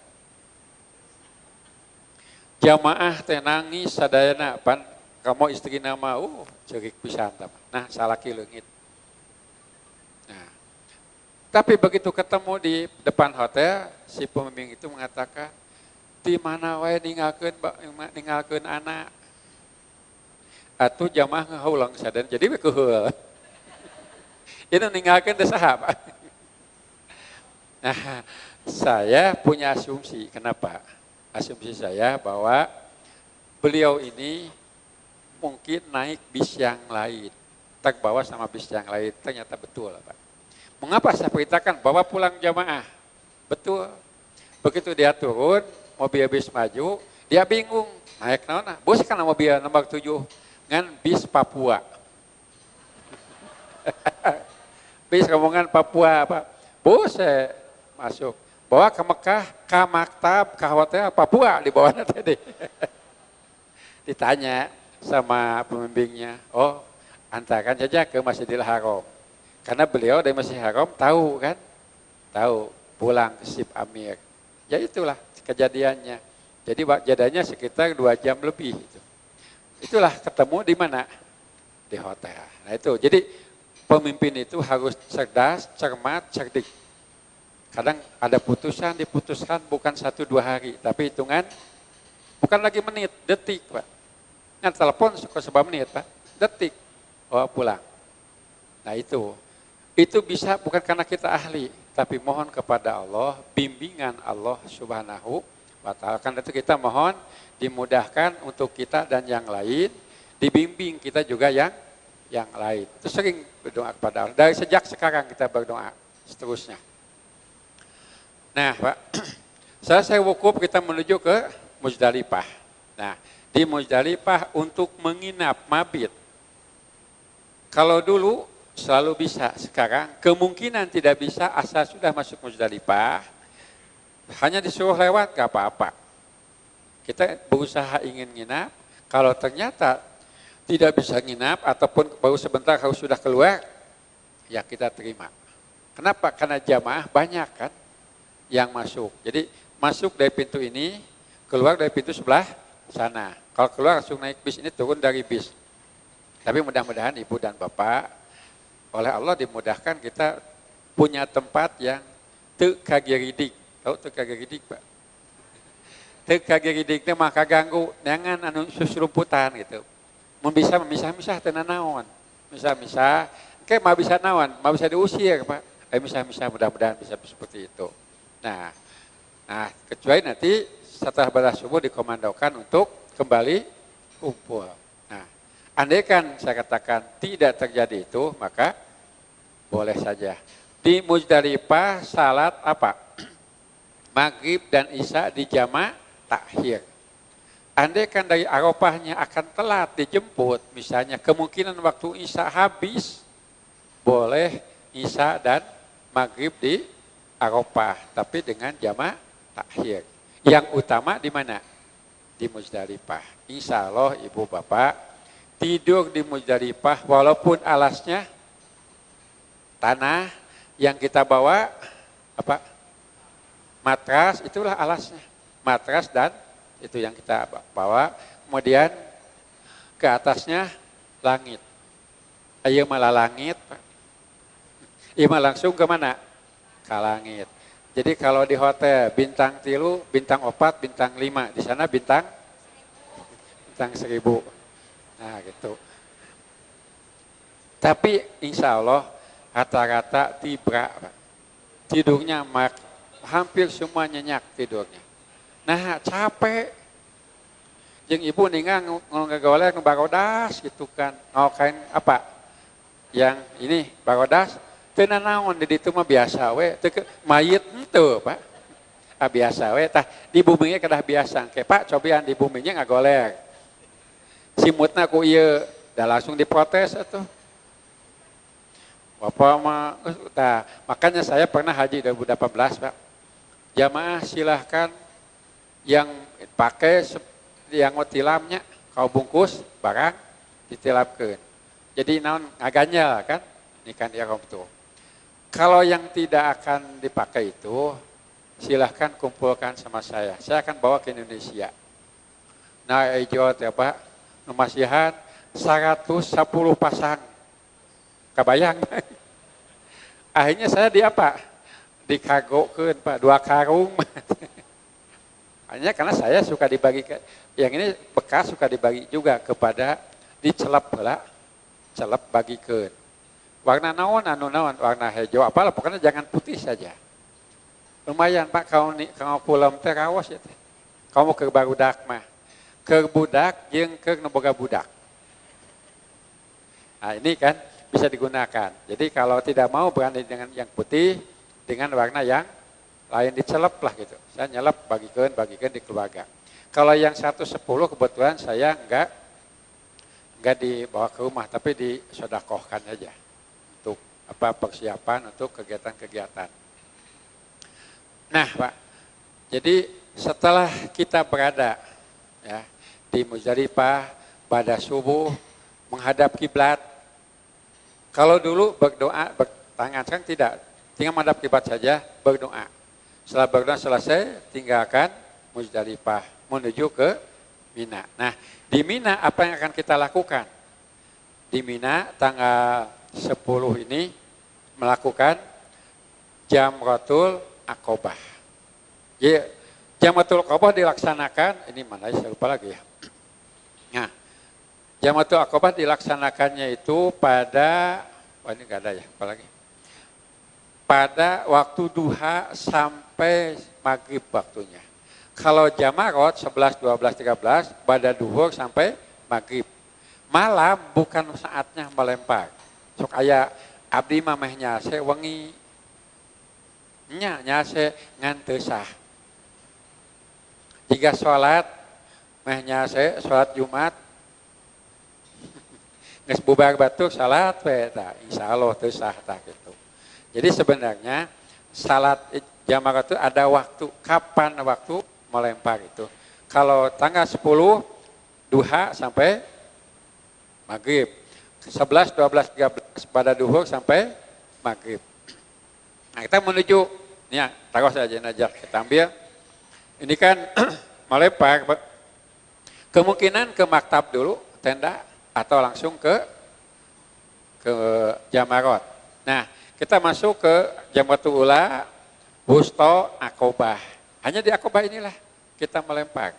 A: Jamaah teh nangis sadayana pan kamu istri nama, cerik pisan. Nah, salaki leungit. Nah, tapi begitu ketemu di depan hotel, si pembimbing itu mengatakan, di mana wae ninggalkeun anak. Atuh jamaah ngaheulang sadan, jadi we keuheul. Itu ninggalkeun teh saha, Pak? Nah, saya punya asumsi. Kenapa? Asumsi saya bahwa beliau ini mungkin naik bis yang lain, terbawa sama bis yang lain, ternyata betul Pak. Mengapa saya perintahkan bawa pulang jamaah? Betul. Begitu dia turun, mobil bis maju, dia bingung, naik naon? Bus kan mobil nomor 7, ngan bis Papua. Bis rombongan Papua Pak. Bus masuk, bawa ke Mekah, ke maktab, ke hotel Papua di bawahnya tadi. Ditanya sama pembimbingnya, oh antarkan saja ke Masjidil Haram. Karena beliau dari Masjidil Haram tahu kan, tahu pulang ke Sip Amir. Ya itulah kejadiannya. Jadi jadanya sekitar 2 jam lebih. Itu. Itulah ketemu di mana? Di hotel. Nah itu, jadi pemimpin itu harus cerdas, cermat, cerdik. Kadang ada putusan, diputuskan bukan 1-2 hari, tapi hitungan bukan lagi menit, detik Pak. Nah, telepon suka sebab menit Pak, detik, oh pulang. Nah itu bisa bukan karena kita ahli, tapi mohon kepada Allah, bimbingan Allah Subhanahu wa Ta'ala. Karena itu kita mohon dimudahkan untuk kita dan yang lain, dibimbing kita juga yang lain. Itu sering berdoa kepada Allah. Dari sejak sekarang kita berdoa seterusnya. Nah Pak, selesai wukuf kita menuju ke Muzdalifah. Nah, di Muzdalifah untuk menginap mabit. Kalau dulu selalu bisa, sekarang kemungkinan tidak bisa asal sudah masuk Muzdalifah, hanya disuruh lewat gak apa-apa. Kita berusaha ingin nginap, kalau ternyata tidak bisa nginap ataupun baru sebentar harus sudah keluar, ya kita terima. Kenapa? Karena jamaah banyak kan. yang masuk. Jadi masuk dari pintu ini, keluar dari pintu sebelah sana. Kalau keluar langsung naik bis, ini turun dari bis. Tapi mudah-mudahan ibu dan bapak oleh Allah dimudahkan kita punya tempat yang teu kagiridik. Tahu teu kagiridik, Pak? Teu kagiridik teh mah kaganggu neangan anu susurumputan gitu. Mun bisa memisah-misah teu nanaon. Misah-misah, engke mah bisa naon, mah bisa diusir, Pak. Misah-misah mudah-mudahan bisa seperti itu. Nah, kecuali nanti setelah balas subuh dikomandokan untuk kembali kumpul. Nah, andaikan saya katakan tidak terjadi itu, maka boleh saja. Di Muzdalifah salat apa? Maghrib dan Isya di jama takhir. Andaikan dari Arafahnya akan telat dijemput, misalnya kemungkinan waktu Isya habis, boleh Isya dan Maghrib di Arafah, tapi dengan jama takhir. Yang utama di mana? Di Muzdalifah. Insya Allah ibu bapak tidur di Muzdalifah walaupun alasnya tanah yang kita bawa apa? Matras, itulah alasnya. Matras dan itu yang kita bawa. Kemudian ke atasnya langit. Ayo malah langit, Pak. Iya langsung ke mana? Ke langit. Jadi kalau di hotel bintang 3, bintang 4, bintang 5, di sana bintang 1000. Nah gitu. Tapi insya Allah rata-rata tibra, Pak. Tidurnya hampir semua nyenyak tidurnya. Nah capek. Jeung ibu ningang ngegolek barodas gitu kan. Kain apa? Yang ini barodas. Teu nanaon di ditu mah biasa we, teu mayit henteu, Pak. Ah biasa we tah di buminya kedah biasa. Engke Pak cobian di buminya ngagoler. Simutna ku ieu da langsung diprotes atuh. Bapak mah tah makanya saya pernah haji 2018, Pak. Jamaah silahkan yang pakai yang tilamnya kau bungkus barang ditilapkeun. Jadi naon ngaganyal kan? Ini kan ihram tuh. Kalau yang tidak akan dipakai itu, silahkan kumpulkan sama saya. Saya akan bawa ke Indonesia. Nah, ijo teh Pak, masihan 110 pasang. Kabayang. Akhirnya saya di apa? Dikagokeun Pak, 2 karung. Hanya karena saya suka dibagi, yang ini bekas suka dibagi juga kepada dicelep lah, celep bagikeun. Warna naon, anu naon, warna hijau, apalah pokoknya jangan putih saja. Lumayan Pak, kalau pulang teh rawas ya teh. Kamu ke barudak mah, ke budak jeung ke nu boga budak. Nah ini kan bisa digunakan. Jadi kalau tidak mau berani dengan yang putih, dengan warna yang lain dicelep lah gitu. Saya nyelep bagikan di keluarga. Kalau yang 110 kebetulan saya enggak dibawa ke rumah, tapi disodakohkan aja. Untuk apa persiapan untuk kegiatan-kegiatan. Nah Pak, jadi setelah kita berada ya, di Muzdalifah pada subuh menghadap kiblat. Kalau dulu berdoa bertangan, sekarang tidak, tinggal menghadap kiblat saja berdoa. Setelah berdoa selesai, tinggalkan Muzdalifah menuju ke Mina. Nah, di Mina apa yang akan kita lakukan? Di Mina tanggal 10 ini melakukan Jamratul Aqobah. Ya, Jamratul Aqobah dilaksanakan, ini mana saya lupa lagi ya. Nah, Jamratul Aqobah dilaksanakannya itu pada, oh ini enggak ada ya, apalagi. Pada waktu duha sampai maghrib waktunya. Kalau jamarot 11, 12, 13 pada duhur sampai maghrib. Malam bukan saatnya melempar. Sok aya abdi mah meh nyase wengi. Nya nyase ngan teu sah. Jika salat meh nyase salat Jumat geus bubar batur salat we tah insyaallah teu sah tah gitu. Jadi sebenarnya salat jamaah itu ada waktu, kapan waktu melempar itu. Kalau tanggal 10 duha sampai maghrib. 11, 12, 13 pada duhur sampai maghrib. Nah, kita menuju Ini ya, taruh saja jenazah kita ambil. Ini kan melempar, kemungkinan ke maktab dulu, tenda, atau langsung ke Jamarot. Nah, kita masuk ke Jamratul Ula, Wusto, Akobah. Hanya di Akobah inilah kita melempar.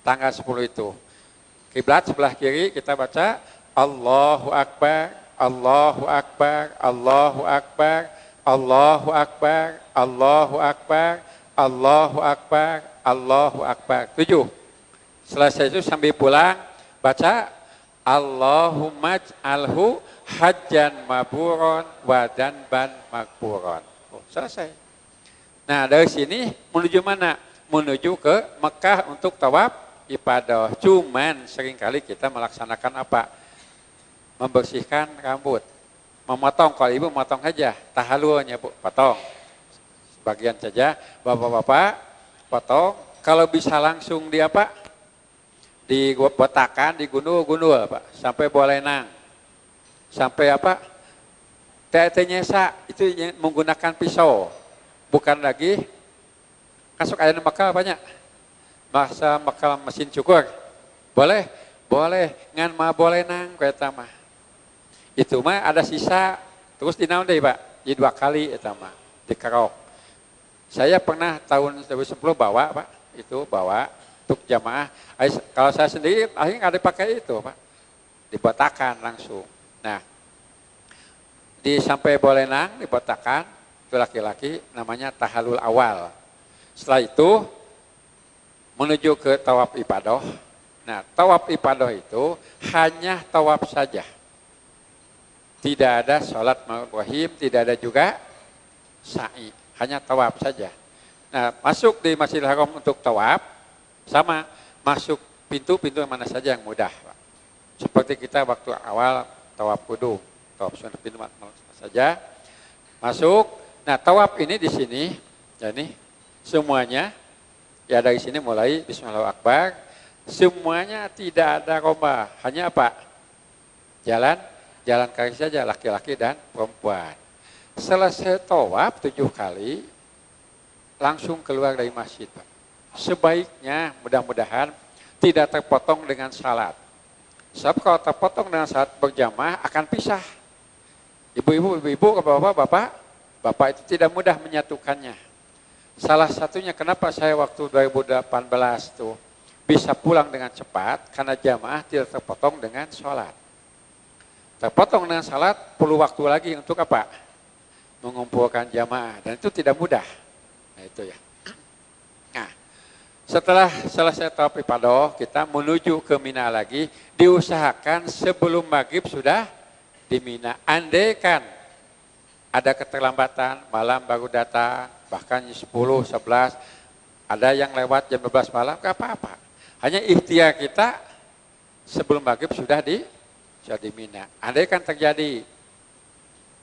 A: Tanggal 10 itu. Kiblat sebelah kiri kita baca Allahu Akbar, Allahu Akbar, Allahu Akbar, Allahu Akbar, Allahu Akbar, Allahu Akbar, Allahu Akbar. 7. Selesai itu sambil pulang baca Allahumma ij'alhu hajjan maburon wa danban makburon. Oh, selesai. Nah, dari sini menuju mana? Menuju ke Mekah untuk tawaf ibadah. Cuman seringkali kita melaksanakan apa? Membersihkan rambut, memotong. Kalau ibu memotong saja, tahalulnya bu, potong sebagian saja. Bapak-bapak potong. Kalau bisa langsung di apa? Dibotakan, digundul-gundul, Pak, sampai bolenang, sampai apa? Tete nyesa itu menggunakan pisau, bukan lagi masuk air Mekah banyak. Masa Mekah mesin cukur, boleh, boleh, ngan mah bolenang eta mah. Itu mah ada sisa, terus dinaon deui, Pak? Jadi 2 kali eta mah dikerok. Saya pernah tahun 2010 bawa, Pak, itu bawa untuk jamaah. Kalau saya sendiri akhirnya nggak dipakai itu, Pak, dibotakan langsung. Nah, di sampai bolenang dibotakan, itu laki-laki namanya tahalul awal. Setelah itu menuju ke tawaf ibadah. Nah, tawaf ibadah itu hanya tawaf saja. Tidak ada sholat maghrib, tidak ada juga sa'i, hanya tawaf saja. Nah, masuk di Masjidil Haram untuk tawaf, sama masuk pintu-pintu mana saja yang mudah, Pak. Seperti kita waktu awal tawaf kudum, tawaf sunnah, pintu mana saja masuk. Nah, tawaf ini di sini, ya ini semuanya ya dari sini mulai Bismillahirrahmanirrahim, semuanya tidak ada rombah, hanya apa? Jalan kaki saja, laki-laki dan perempuan. Selesai tawaf 7 kali, langsung keluar dari masjid, Pak. Sebaiknya mudah-mudahan tidak terpotong dengan salat. Sebab kalau terpotong dengan salat berjamaah akan pisah. Ibu-ibu, ibu-ibu, bapak-bapak, bapak itu tidak mudah menyatukannya. Salah satunya kenapa saya waktu 2018 tuh bisa pulang dengan cepat, karena jamaah tidak terpotong dengan sholat. Terpotong dengan salat perlu waktu lagi untuk apa? Mengumpulkan jamaah, dan itu tidak mudah. Nah, itu ya. Nah, setelah selesai tawaf ibadah, kita menuju ke Mina lagi. Diusahakan sebelum maghrib sudah di Mina. Andaikan ada keterlambatan, malam baru datang, bahkan 10, 11, ada yang lewat jam 12 malam, gak apa-apa. Hanya ikhtiar kita sebelum maghrib sudah di Mina. Andaikan terjadi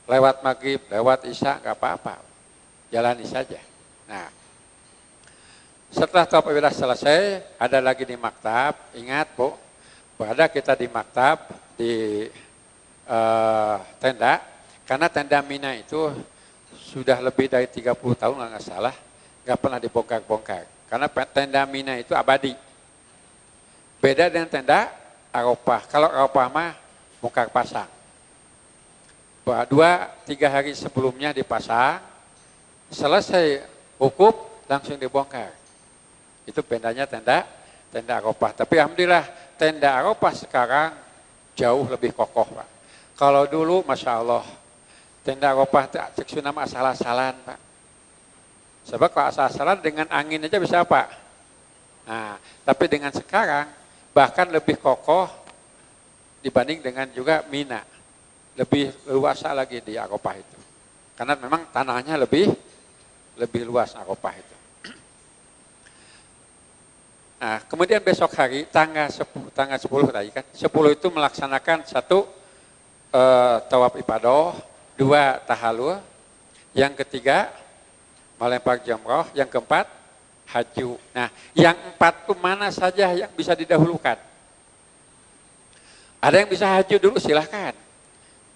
A: lewat maghrib, lewat isya, gak apa-apa, jalani saja. Nah, setelah tawaf ibadah selesai, ada lagi di maktab. Ingat, Bu, berada kita di maktab, di tenda, karena tenda Mina itu sudah lebih dari 30 tahun, nggak salah, nggak pernah dibongkar-bongkar. Karena tenda Mina itu abadi. Beda dengan tenda Arafah. Kalau Arafah mah bongkar pasang. 2-3 hari sebelumnya dipasang, selesai wukuf langsung dibongkar. Itu tendanya tenda Arafah. Tapi alhamdulillah tenda Arafah sekarang jauh lebih kokoh, Pak. Kalau dulu Masya Allah, tenda Arafah cek sunama asal-asalan, Pak. Sebab kalau asal-asalan dengan angin aja bisa apa? Nah, tapi dengan sekarang bahkan lebih kokoh dibanding dengan juga Mina. Lebih luas lagi di Arafah itu. Karena memang tanahnya lebih luas Arafah itu. Nah, kemudian besok hari tanggal 10 tadi kan, 10 itu melaksanakan 1 tawaf ibadah, 2 tahalul, yang ketiga melempar jamroh, yang keempat haji. Nah, yang 4 itu mana saja yang bisa didahulukan? Ada yang bisa haji dulu silahkan.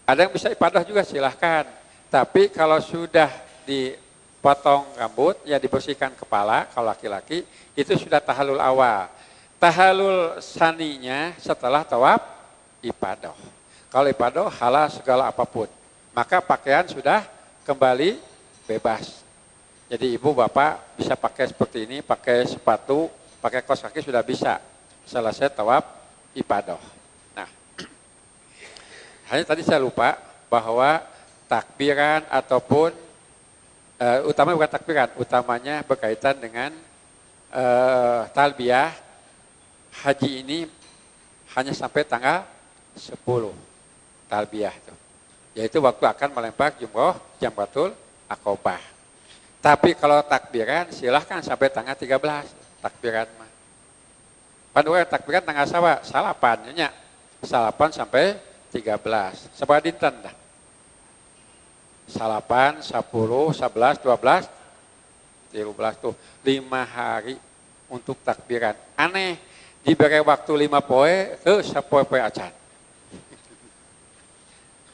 A: Ada yang bisa ibadah juga silahkan. Tapi kalau sudah di Potong rambut, ya dibersihkan kepala kalau laki-laki, itu sudah tahalul awal. Tahalul saninya setelah tawaf ifadah. Kalau ifadah halal segala apapun, maka pakaian sudah kembali bebas. Jadi ibu bapak bisa pakai seperti ini, pakai sepatu, pakai kaos kaki sudah bisa. Selesai tawaf ifadah. Nah, hanya tadi saya lupa bahwa takbiran ataupun utama bukan takbiran, utamanya berkaitan dengan talbiyah haji ini hanya sampai tanggal 10 talbiyah itu. Yaitu waktu akan melempar jumroh jamratul aqobah. Tapi kalau takbiran silahkan sampai tanggal 13 takbiran mah. Pan urang takbiran tanggal sawa, salapan nya. Salapan sampai 13. Sabaraha dinten dah. Salapan, 10, 11, 12, 13 tuh 5 hari untuk takbiran. Aneh, diberi waktu 5 poe, tuh sapoe poe acan.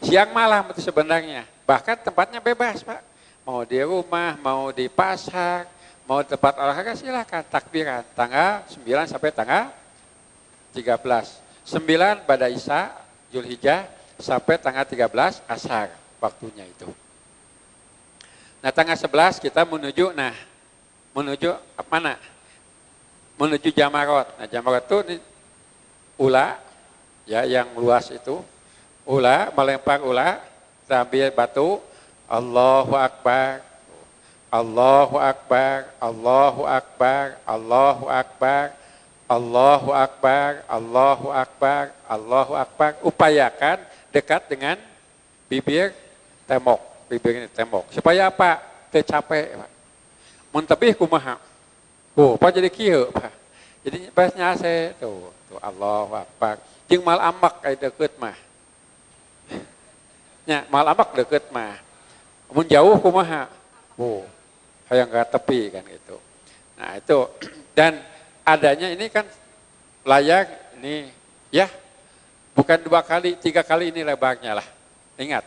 A: Siang malam itu sebenarnya, bahkan tempatnya bebas Pak. Mau di rumah, mau di pasar, mau di tempat olahraga silakan takbiran. Tanggal 9 sampai tanggal 13. 9 pada Isya, Zulhijjah sampai tanggal 13 Asar waktunya itu. Nah tanggal 11 kita menuju, nah menuju mana? Menuju Jamarot. Nah Jamarot itu ula, ya yang luas itu. Ula, melempar ula, sambil batu, Allahu Akbar, Allahu Akbar, Allahu Akbar, Allahu Akbar, Allahu Akbar, Allahu Akbar, Allahu Akbar. Upayakan dekat dengan bibir tembok, bibir ini tembok. Supaya apa? Tercapai, Pak. Mun tebih kumaha? Oh, Pak jadi kieu, Pak. Jadi bahasnya ase tuh, tuh Allahu Akbar. Jeung mal amak aya deukeut mah. Nya, mal amak deukeut mah. Mun jauh kumaha? Oh, hayang ka tepi kan gitu. Nah, itu dan adanya ini kan layar ini ya bukan 2 kali, 3 kali ini lebarnya lah. Ingat,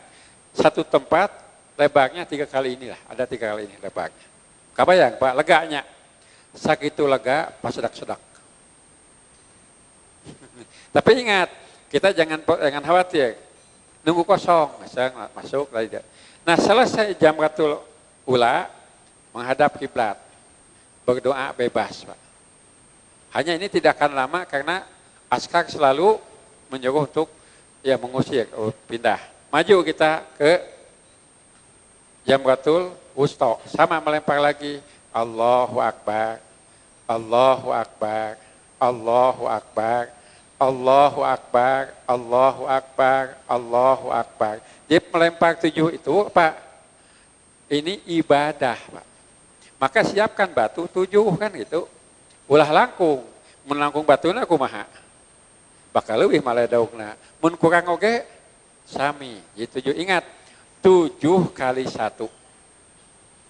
A: satu tempat lebarnya 3 kali inilah, ada 3 kali ini lebarnya. Kabayang Pak, leganya. Sakitu lega pas sedak-sedak. Tapi ingat, kita jangan khawatir. Nunggu kosong, misalnya masuk lagi. Nah, selesai jamratul ula menghadap kiblat. Berdoa bebas, Pak. Hanya ini tidak akan lama karena askar selalu menyuruh untuk ya mengusir, oh, pindah. Maju kita ke jamratul wusta, sama melempar lagi. Allahu Akbar, Allahu Akbar, Allahu Akbar, Allahu Akbar, Allahu Akbar, Allahu Akbar. Jadi melempar 7 itu, Pak, ini ibadah, Pak. Maka siapkan batu 7 kan gitu. Ulah langkung, mun langkung batuna kumaha? Bakal leuwih maledaugna. Mun kurang oge sami. Jadi 7, ingat, 7 kali 1.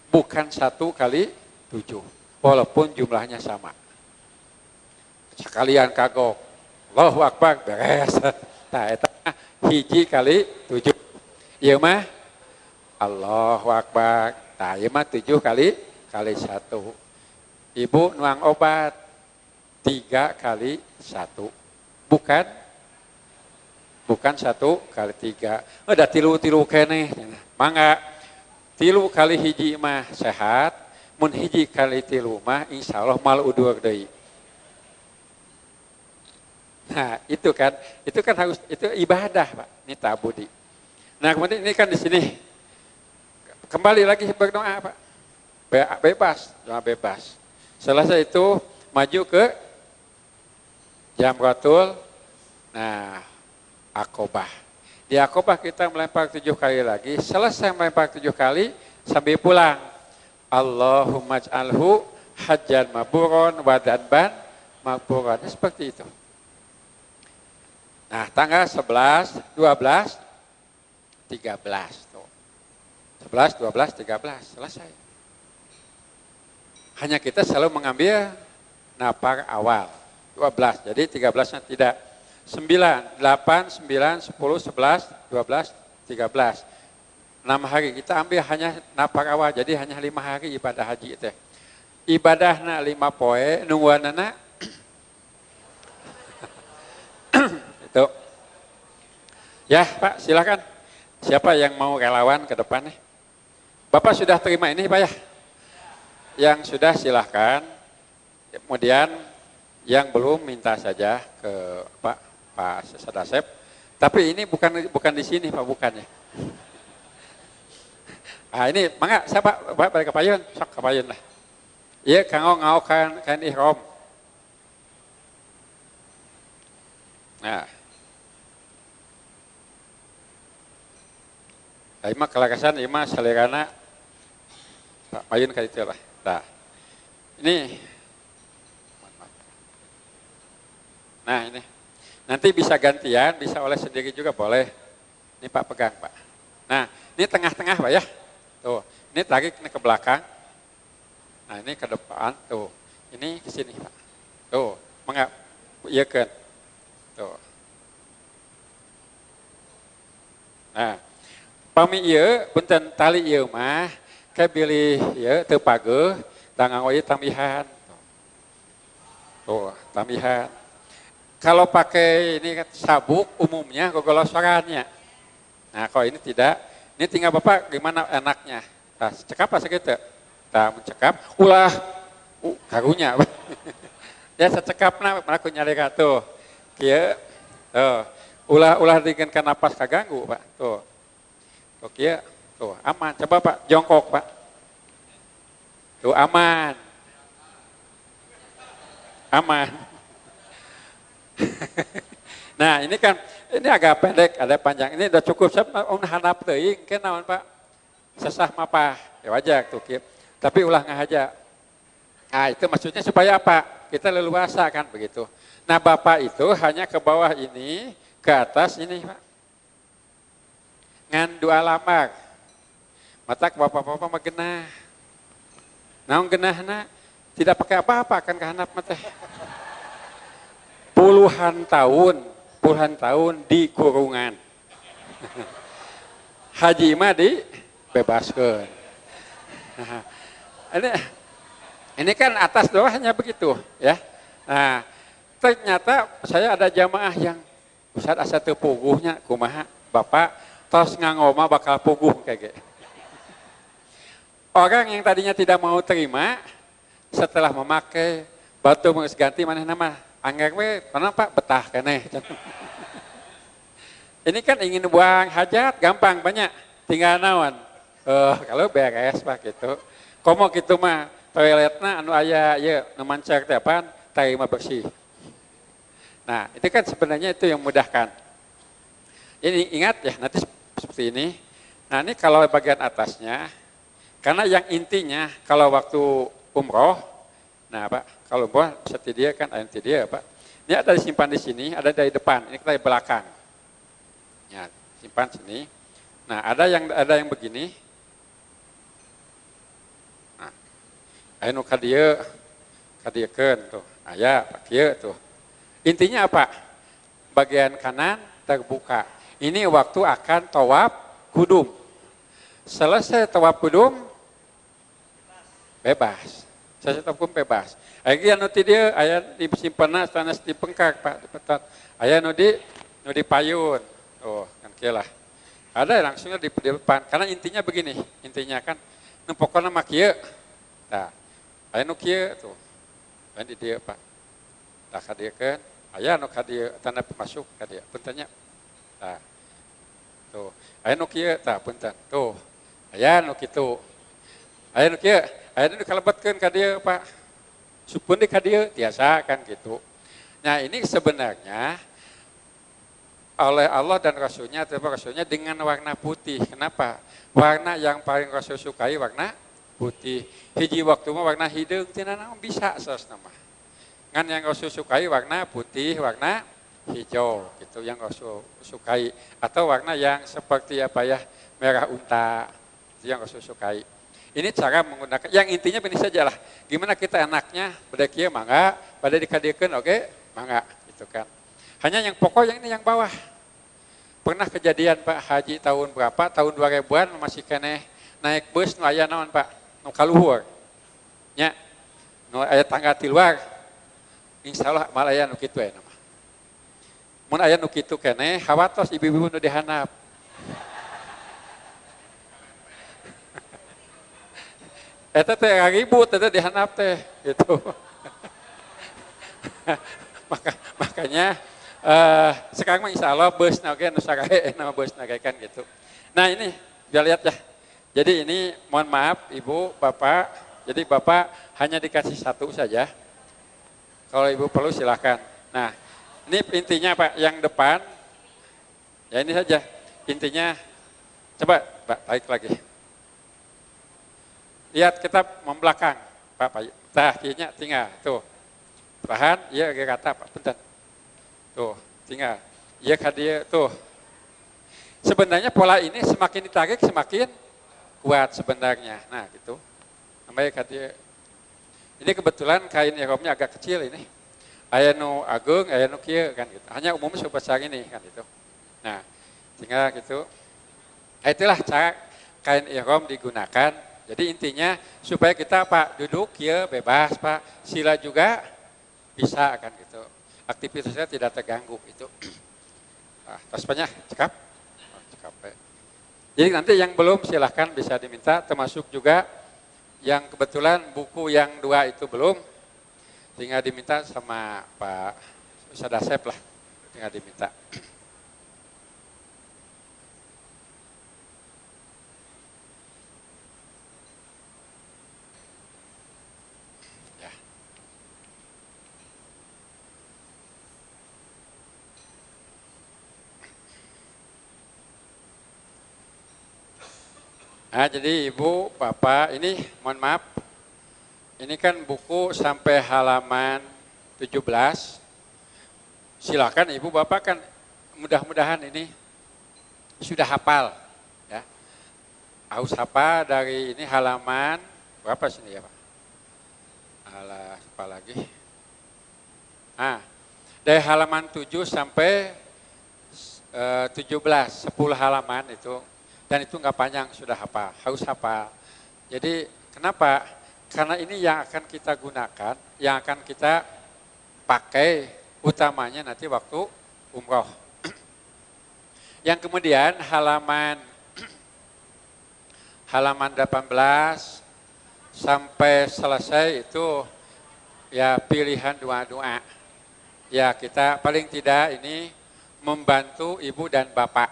A: Bukan 1 kali 7. Walaupun jumlahnya sama. Sekalian kagok. Allahu Akbar, beres. Nah, eta hiji kali 7. Ieu mah Allahu Akbar. Nah, ieu mah 7 kali 1. Ibu nuang obat 3 kali 1. Bukan 1 kali 3. Udah tilu-tilu keneh. Mangga 3 kali hiji mah sehat, mun hiji kali 3 mah insyaallah mal udur deui. Nah, itu kan harus, itu ibadah, Pak. Ini tabudi. Nah, kemudian ini kan di sini kembali lagi berdoa, Pak. Bebas, doa bebas. Selesai itu maju ke Jamratul, nah, Aqobah. Di Aqobah kita melempar 7 kali lagi. Selesai melempar 7 kali sambil pulang. Allahumma ij'alhu hajjan mabruran wa dzanban maghfuran. Seperti itu. Nah, tanggal 11, 12, 13. Tuh. 11, 12, 13, selesai. Hanya kita selalu mengambil napar awal, 12. Jadi 13-nya tidak. 9, 8, 9, 10, 11, 12, 13. 6 hari kita ambil hanya napar awal, jadi hanya 5 hari ibadah haji teh. Ibadahna 5 poe nungguanana itu. Ya Pak, silakan. Siapa yang mau relawan ke depan nih? Bapak sudah terima ini Pak ya? Yang sudah silahkan. Kemudian yang belum minta saja ke Pak Sadasep. Tapi ini bukan di sini Pak, bukannya. Ah ini mangga siapa Pak balik ke payun, sok ke payun lah. Iya kanggo ngaokan kain ihram. Nah. Ieu mah kalakasan ieu mah salerana Pak payun ka ditu lah. Tah. Ini. Nah, ini. Nanti bisa gantian, bisa oleh sendiri juga boleh. Ini Pak pegang, Pak. Nah, ini tengah-tengah, Pak ya. Tuh, ini tarik ini ke belakang. Nah, ini ke depan, tuh. Ini ke sini, Pak. Tuh, mangga ieu keun. Tuh. Nah, pami ieu punten tali ieu mah ke bilih ieu teu pageuh, tah nganggo ieu tambihan. Tuh, tambihan. Kalau pakai ini kan sabuk umumnya gogolosorannya. Nah, kalau ini tidak, ini tinggal Bapak gimana enaknya. Nah, cekap apa segitu? Nah, mencekap, ulah, karunya. Ya, secekapna, mana ku nyalira tuh. Kieu, tuh. Ulah diinginkan napas kaganggu, Pak. Tuh. Tuh, kieu, tuh, aman. Coba Pak, jongkok, Pak. Tuh, aman. Aman. Nah, ini kan ini agak pendek, ada panjang. Ini udah cukup. Saya handap teuing, ke naon Pak? Sesah mapah. Ya wajar tuh kieu. Tapi ulah ngahaja. Nah, itu maksudnya supaya apa? Kita leluasa kan begitu. Nah, Bapak itu hanya ke bawah ini, ke atas ini, Pak. Ngan dua lamar. Matak bapak-bapak mah genah. Naon genahna? Tidak pakai apa-apa kan ke handap mah teh. Puluhan tahun di kurungan. Haji mah dibebaskeun. Ini kan atas bawahnya begitu ya. Nah, ternyata saya ada jamaah yang Ustaz asa teu puguhnya kumaha Bapak tos nganggo mah bakal puguh kayak gitu. Orang yang tadinya tidak mau terima setelah memakai batu geus ganti manehna mah angger we, kenapa betah keneh. Ini kan ingin buang hajat gampang banyak, tinggal naon. Kalau beres Pak gitu. Komo kitu mah toiletna anu aya ieu nu mancar teh apaan, tai mah bersih. Nah, itu kan sebenarnya itu yang memudahkan. Ini ingat ya, nanti seperti ini. Nah, ini kalau bagian atasnya, karena yang intinya kalau waktu umroh, nah Pak, kalau umroh seperti dia kan, inti dia Pak. Ini ada disimpan di sini, ada dari depan, ini kita dari belakang. Ya, simpan sini. Nah, ada yang begini. Nah, aya nu ka dieu, kadiekeun tuh. Aya Pak kieu tuh. Intinya apa? Bagian kanan terbuka. Ini waktu akan tawaf kudum. Selesai tawaf kudum, bebas. Selesai tawaf kudum bebas. Aya nu ti dieu, aya disimpenna sanes di pengkak Pak, di petot. Aya nu di payun. Oh, kan kieu lah. Ada langsungnya di depan. Karena intinya begini, intinya kan nu pokona mah kieu. Tah, aya nu kieu tuh. Aya di dieu Pak. Tah ka dieu keun, aya nu ka dieu tanda masuk ka dieu. Punten nya. Tah. Tuh, aya nu kieu tah punten. Tuh. Aya nu kitu. Aya nu kieu, aya nu kalebetkeun ka dieu Pak. Supun di ka dieu tiasa kan gitu. Nah, ini sebenarnya oleh Allah dan Rasulnya, atau Rasulnya dengan warna putih. Kenapa? Warna yang paling Rasul sukai warna putih. Hiji waktu mah warna hideung tina naon bisa saosna mah. Ngan yang Rasul sukai warna putih, warna hijau gitu yang Rasul sukai, atau warna yang seperti apa ya, merah unta, itu yang Rasul sukai. Ini cara menggunakan, yang intinya ini sajalah. Gimana kita enaknya, pada kieu mangga, pada dikadiekeun oke, mangga gitu kan. Hanya yang pokok yang ini yang bawah. Pernah kejadian Pak haji tahun berapa? Tahun 2000-an masih keneh naik bus nu aya naon Pak? Nu kaluhur. Nya. Nu aya tangga ti luar. Insyaallah mal aya nu kitu aya mah. Mun aya nu kitu keneh hawatos ibu-ibu nu dihandap. Eta teh ribut, eta dihandap teh gitu. Makanya sekarang mah insya Allah bus na oge nu sarae nama bus na kan gitu. Nah ini biar lihat ya. Jadi ini mohon maaf ibu, bapak. Jadi bapak hanya dikasih satu saja. Kalau ibu perlu silahkan. Nah ini intinya Pak, yang depan. Ya ini saja. Intinya coba Pak tarik lagi. Lihat kita membelakang Pak, Pak. Tah kieu tinggal tuh. Tahan, iya agak kata Pak, punten. Tuh, tinggal. Iya ka dieu tuh. Sebenarnya pola ini semakin ditarik semakin kuat sebenarnya. Nah, gitu. Namanya ka dieu. Ini kebetulan kain ihramnya agak kecil ini. Aya nu ageung, aya nu kieu kan gitu. Hanya umumnya sebesar ini kan gitu. Nah, tinggal gitu. Nah, itulah cara kain ihram digunakan. Jadi intinya supaya kita Pak duduk kieu bebas Pak, sila juga bisa kan gitu. Aktivitasnya tidak terganggu itu. Nah, tos banyak, cekap. Oh, cekap. Jadi nanti yang belum silahkan bisa diminta, termasuk juga yang kebetulan buku yang 2 itu belum, tinggal diminta sama Pak Sadasep lah, tinggal diminta. Nah, jadi ibu, bapak, ini mohon maaf, ini kan buku sampai halaman 17. Silakan ibu, bapak kan mudah-mudahan ini sudah hafal. Ya. Harus hafal dari ini halaman, berapa sini ya Pak? Alah, apa lagi? Nah, dari halaman 7 sampai 17, 10 halaman itu. Dan itu nggak panjang, sudah hafal, harus hafal. Jadi kenapa? Karena ini yang akan kita gunakan, yang akan kita pakai utamanya nanti waktu umroh. Yang kemudian halaman 18 sampai selesai itu ya pilihan doa-doa. Ya kita paling tidak ini membantu ibu dan bapak.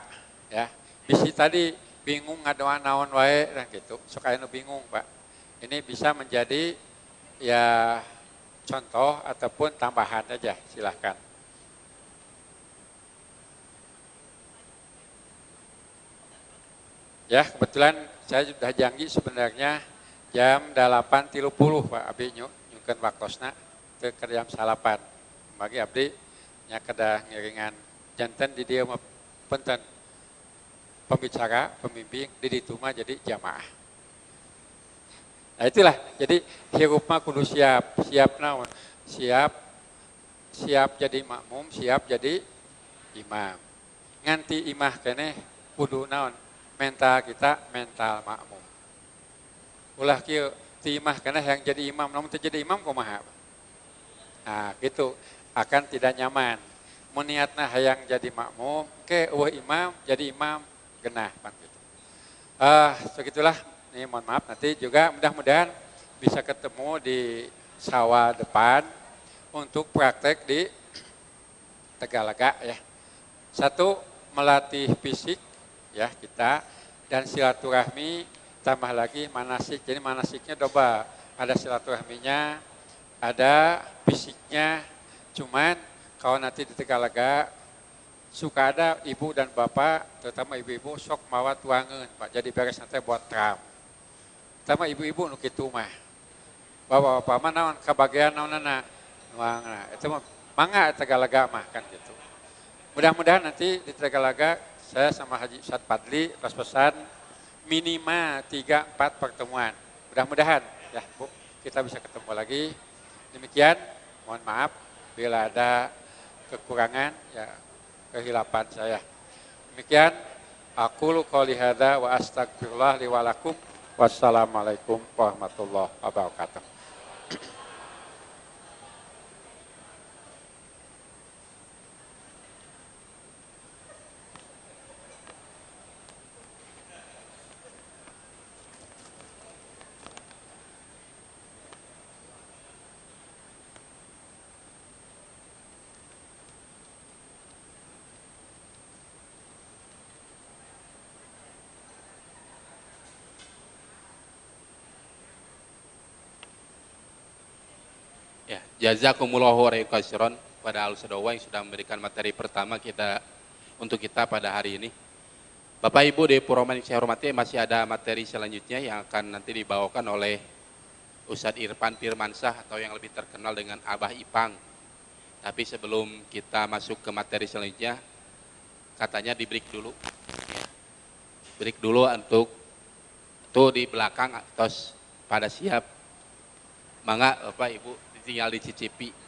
A: Ya, bisi tadi bingung ngadoa naon wae dan gitu, sok aya nu bingung Pak. Ini bisa menjadi ya contoh ataupun tambahan aja, silahkan. Ya kebetulan saya sudah janji sebenarnya jam 8.30 Pak abdi nyungkeun waktosna ke jam 9. Bagi abdi nya kedah ngiringan janten di dieu mah punten. Pembicara, pembimbing, di ditu mah jadi jamaah. Nah itulah, jadi hirup mah kudu siap, siap naon? Siap, siap jadi makmum, siap jadi imam. Nganti imah keneh kudu naon? Mental kita mental makmum. Ulah kieu ti imah keneh yang jadi imam, namun teu jadi imam kumaha? Nah, gitu akan tidak nyaman. Mun niatna hayang jadi makmum, ke eueuh imam jadi imam genah pan gitu. Segitulah. Ini mohon maaf nanti juga mudah-mudahan bisa ketemu di sawah depan untuk praktek di Tegalaga ya. Satu, melatih fisik ya kita dan silaturahmi, tambah lagi manasik. Jadi manasiknya double, ada silaturahminya, ada fisiknya. Cuman kalau nanti di Tegalaga suka ada ibu dan bapak, terutama ibu-ibu sok mawa tuangan Pak. Jadi beres nanti buat tram. Terutama ibu-ibu nu kitu mah. Bapak-bapak mah naon kabagean naonana nuangna. Itu mah mangga Tegalaga mah kan gitu. Mudah-mudahan nanti di Tegalaga saya sama Haji Ustadz Padli pas-pesan minimal 3-4 pertemuan. Mudah-mudahan ya Bu, kita bisa ketemu lagi. Demikian, mohon maaf bila ada kekurangan ya kehilapan saya. Demikian aqulu qouli hadza wa astaghfirullah li wa lakum. Wassalamualaikum warahmatullahi wabarakatuh.
B: Ya, jazakumullahu khairan pada Al-Sedowa yang sudah memberikan materi pertama kita untuk kita pada hari ini. Bapak Ibu di Puroman yang saya hormati, masih ada materi selanjutnya yang akan nanti dibawakan oleh Ustadz Irfan Firmansyah atau yang lebih terkenal dengan Abah Ipang. Tapi sebelum kita masuk ke materi selanjutnya, katanya di break dulu. Ya. Break dulu untuk tuh di belakang atas pada siap. Mangga Bapak Ibu tinggal dicicipi.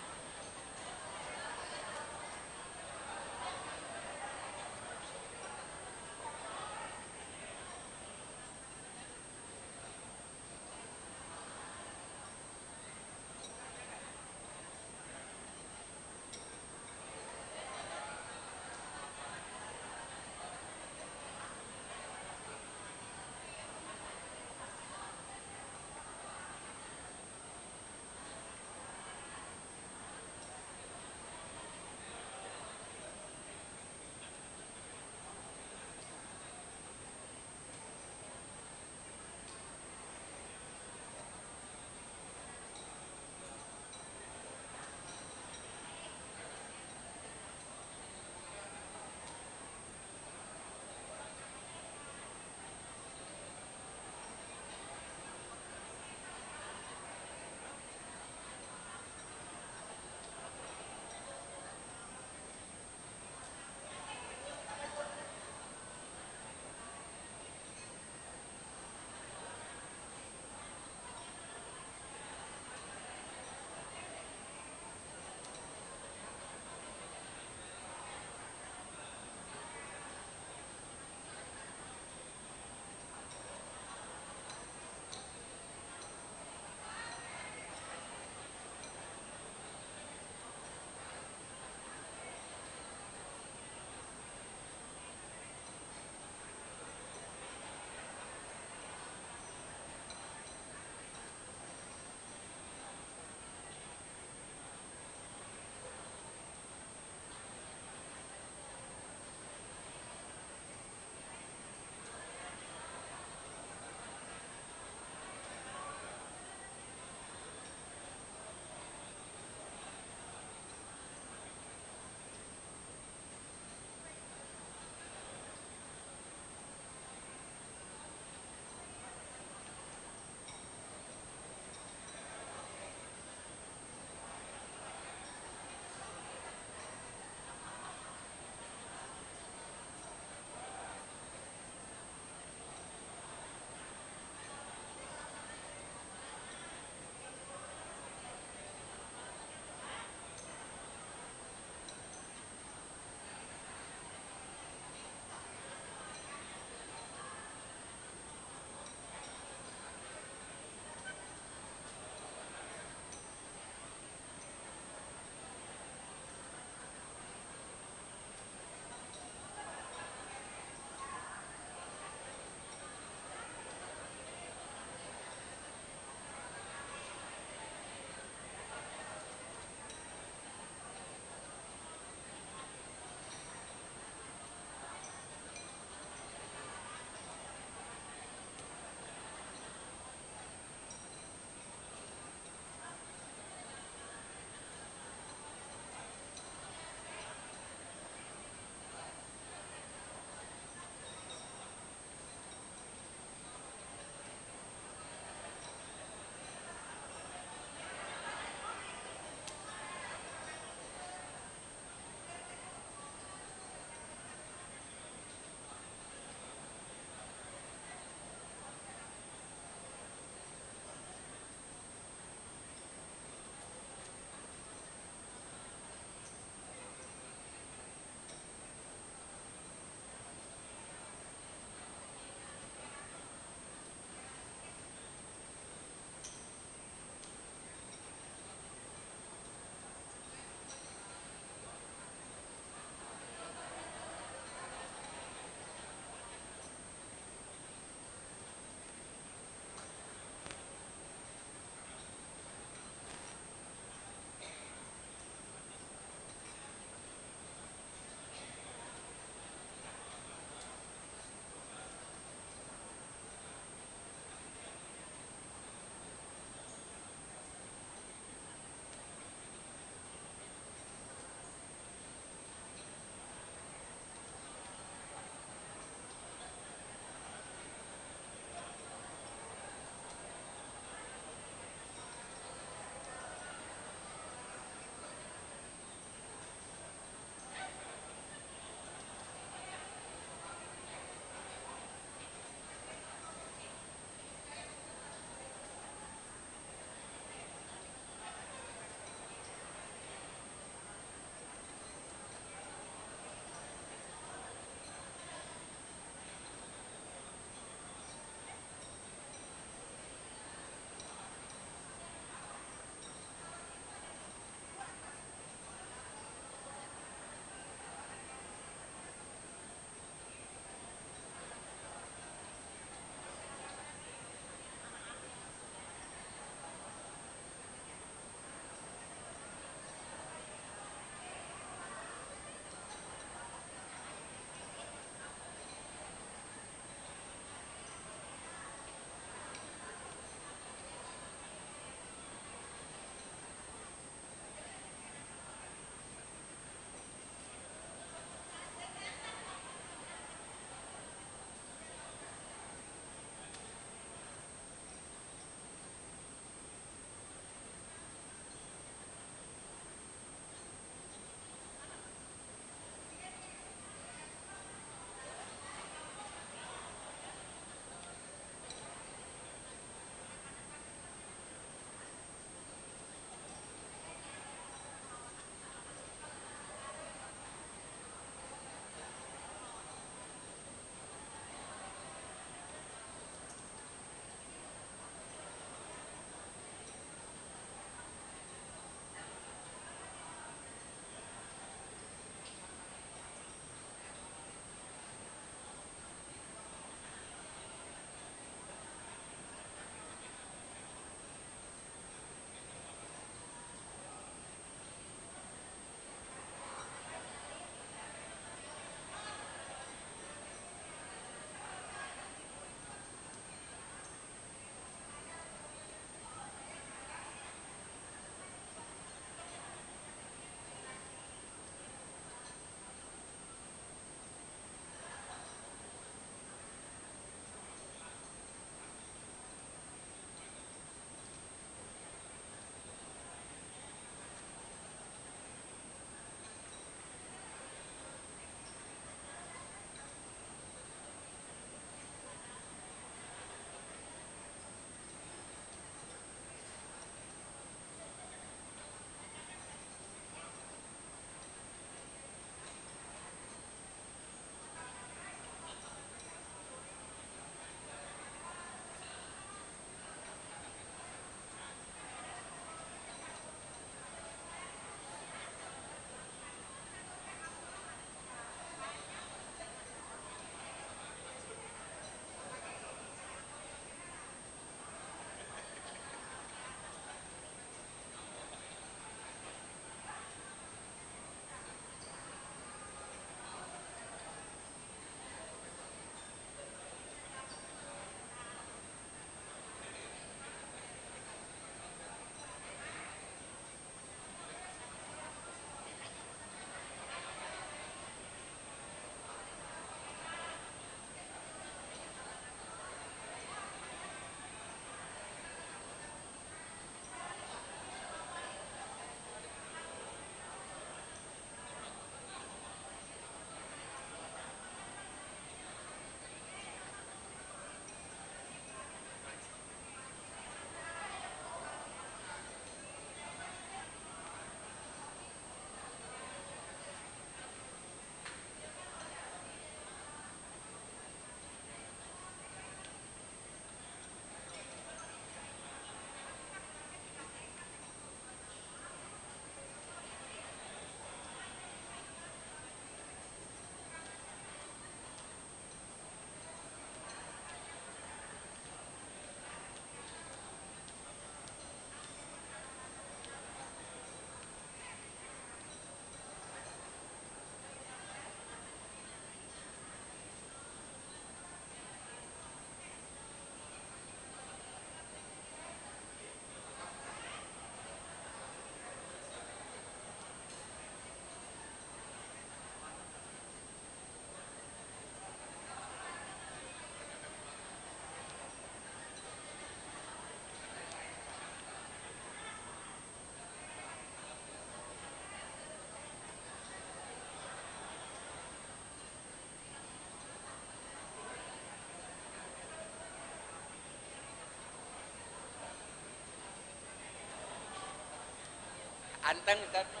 A: Anteng Ustaz.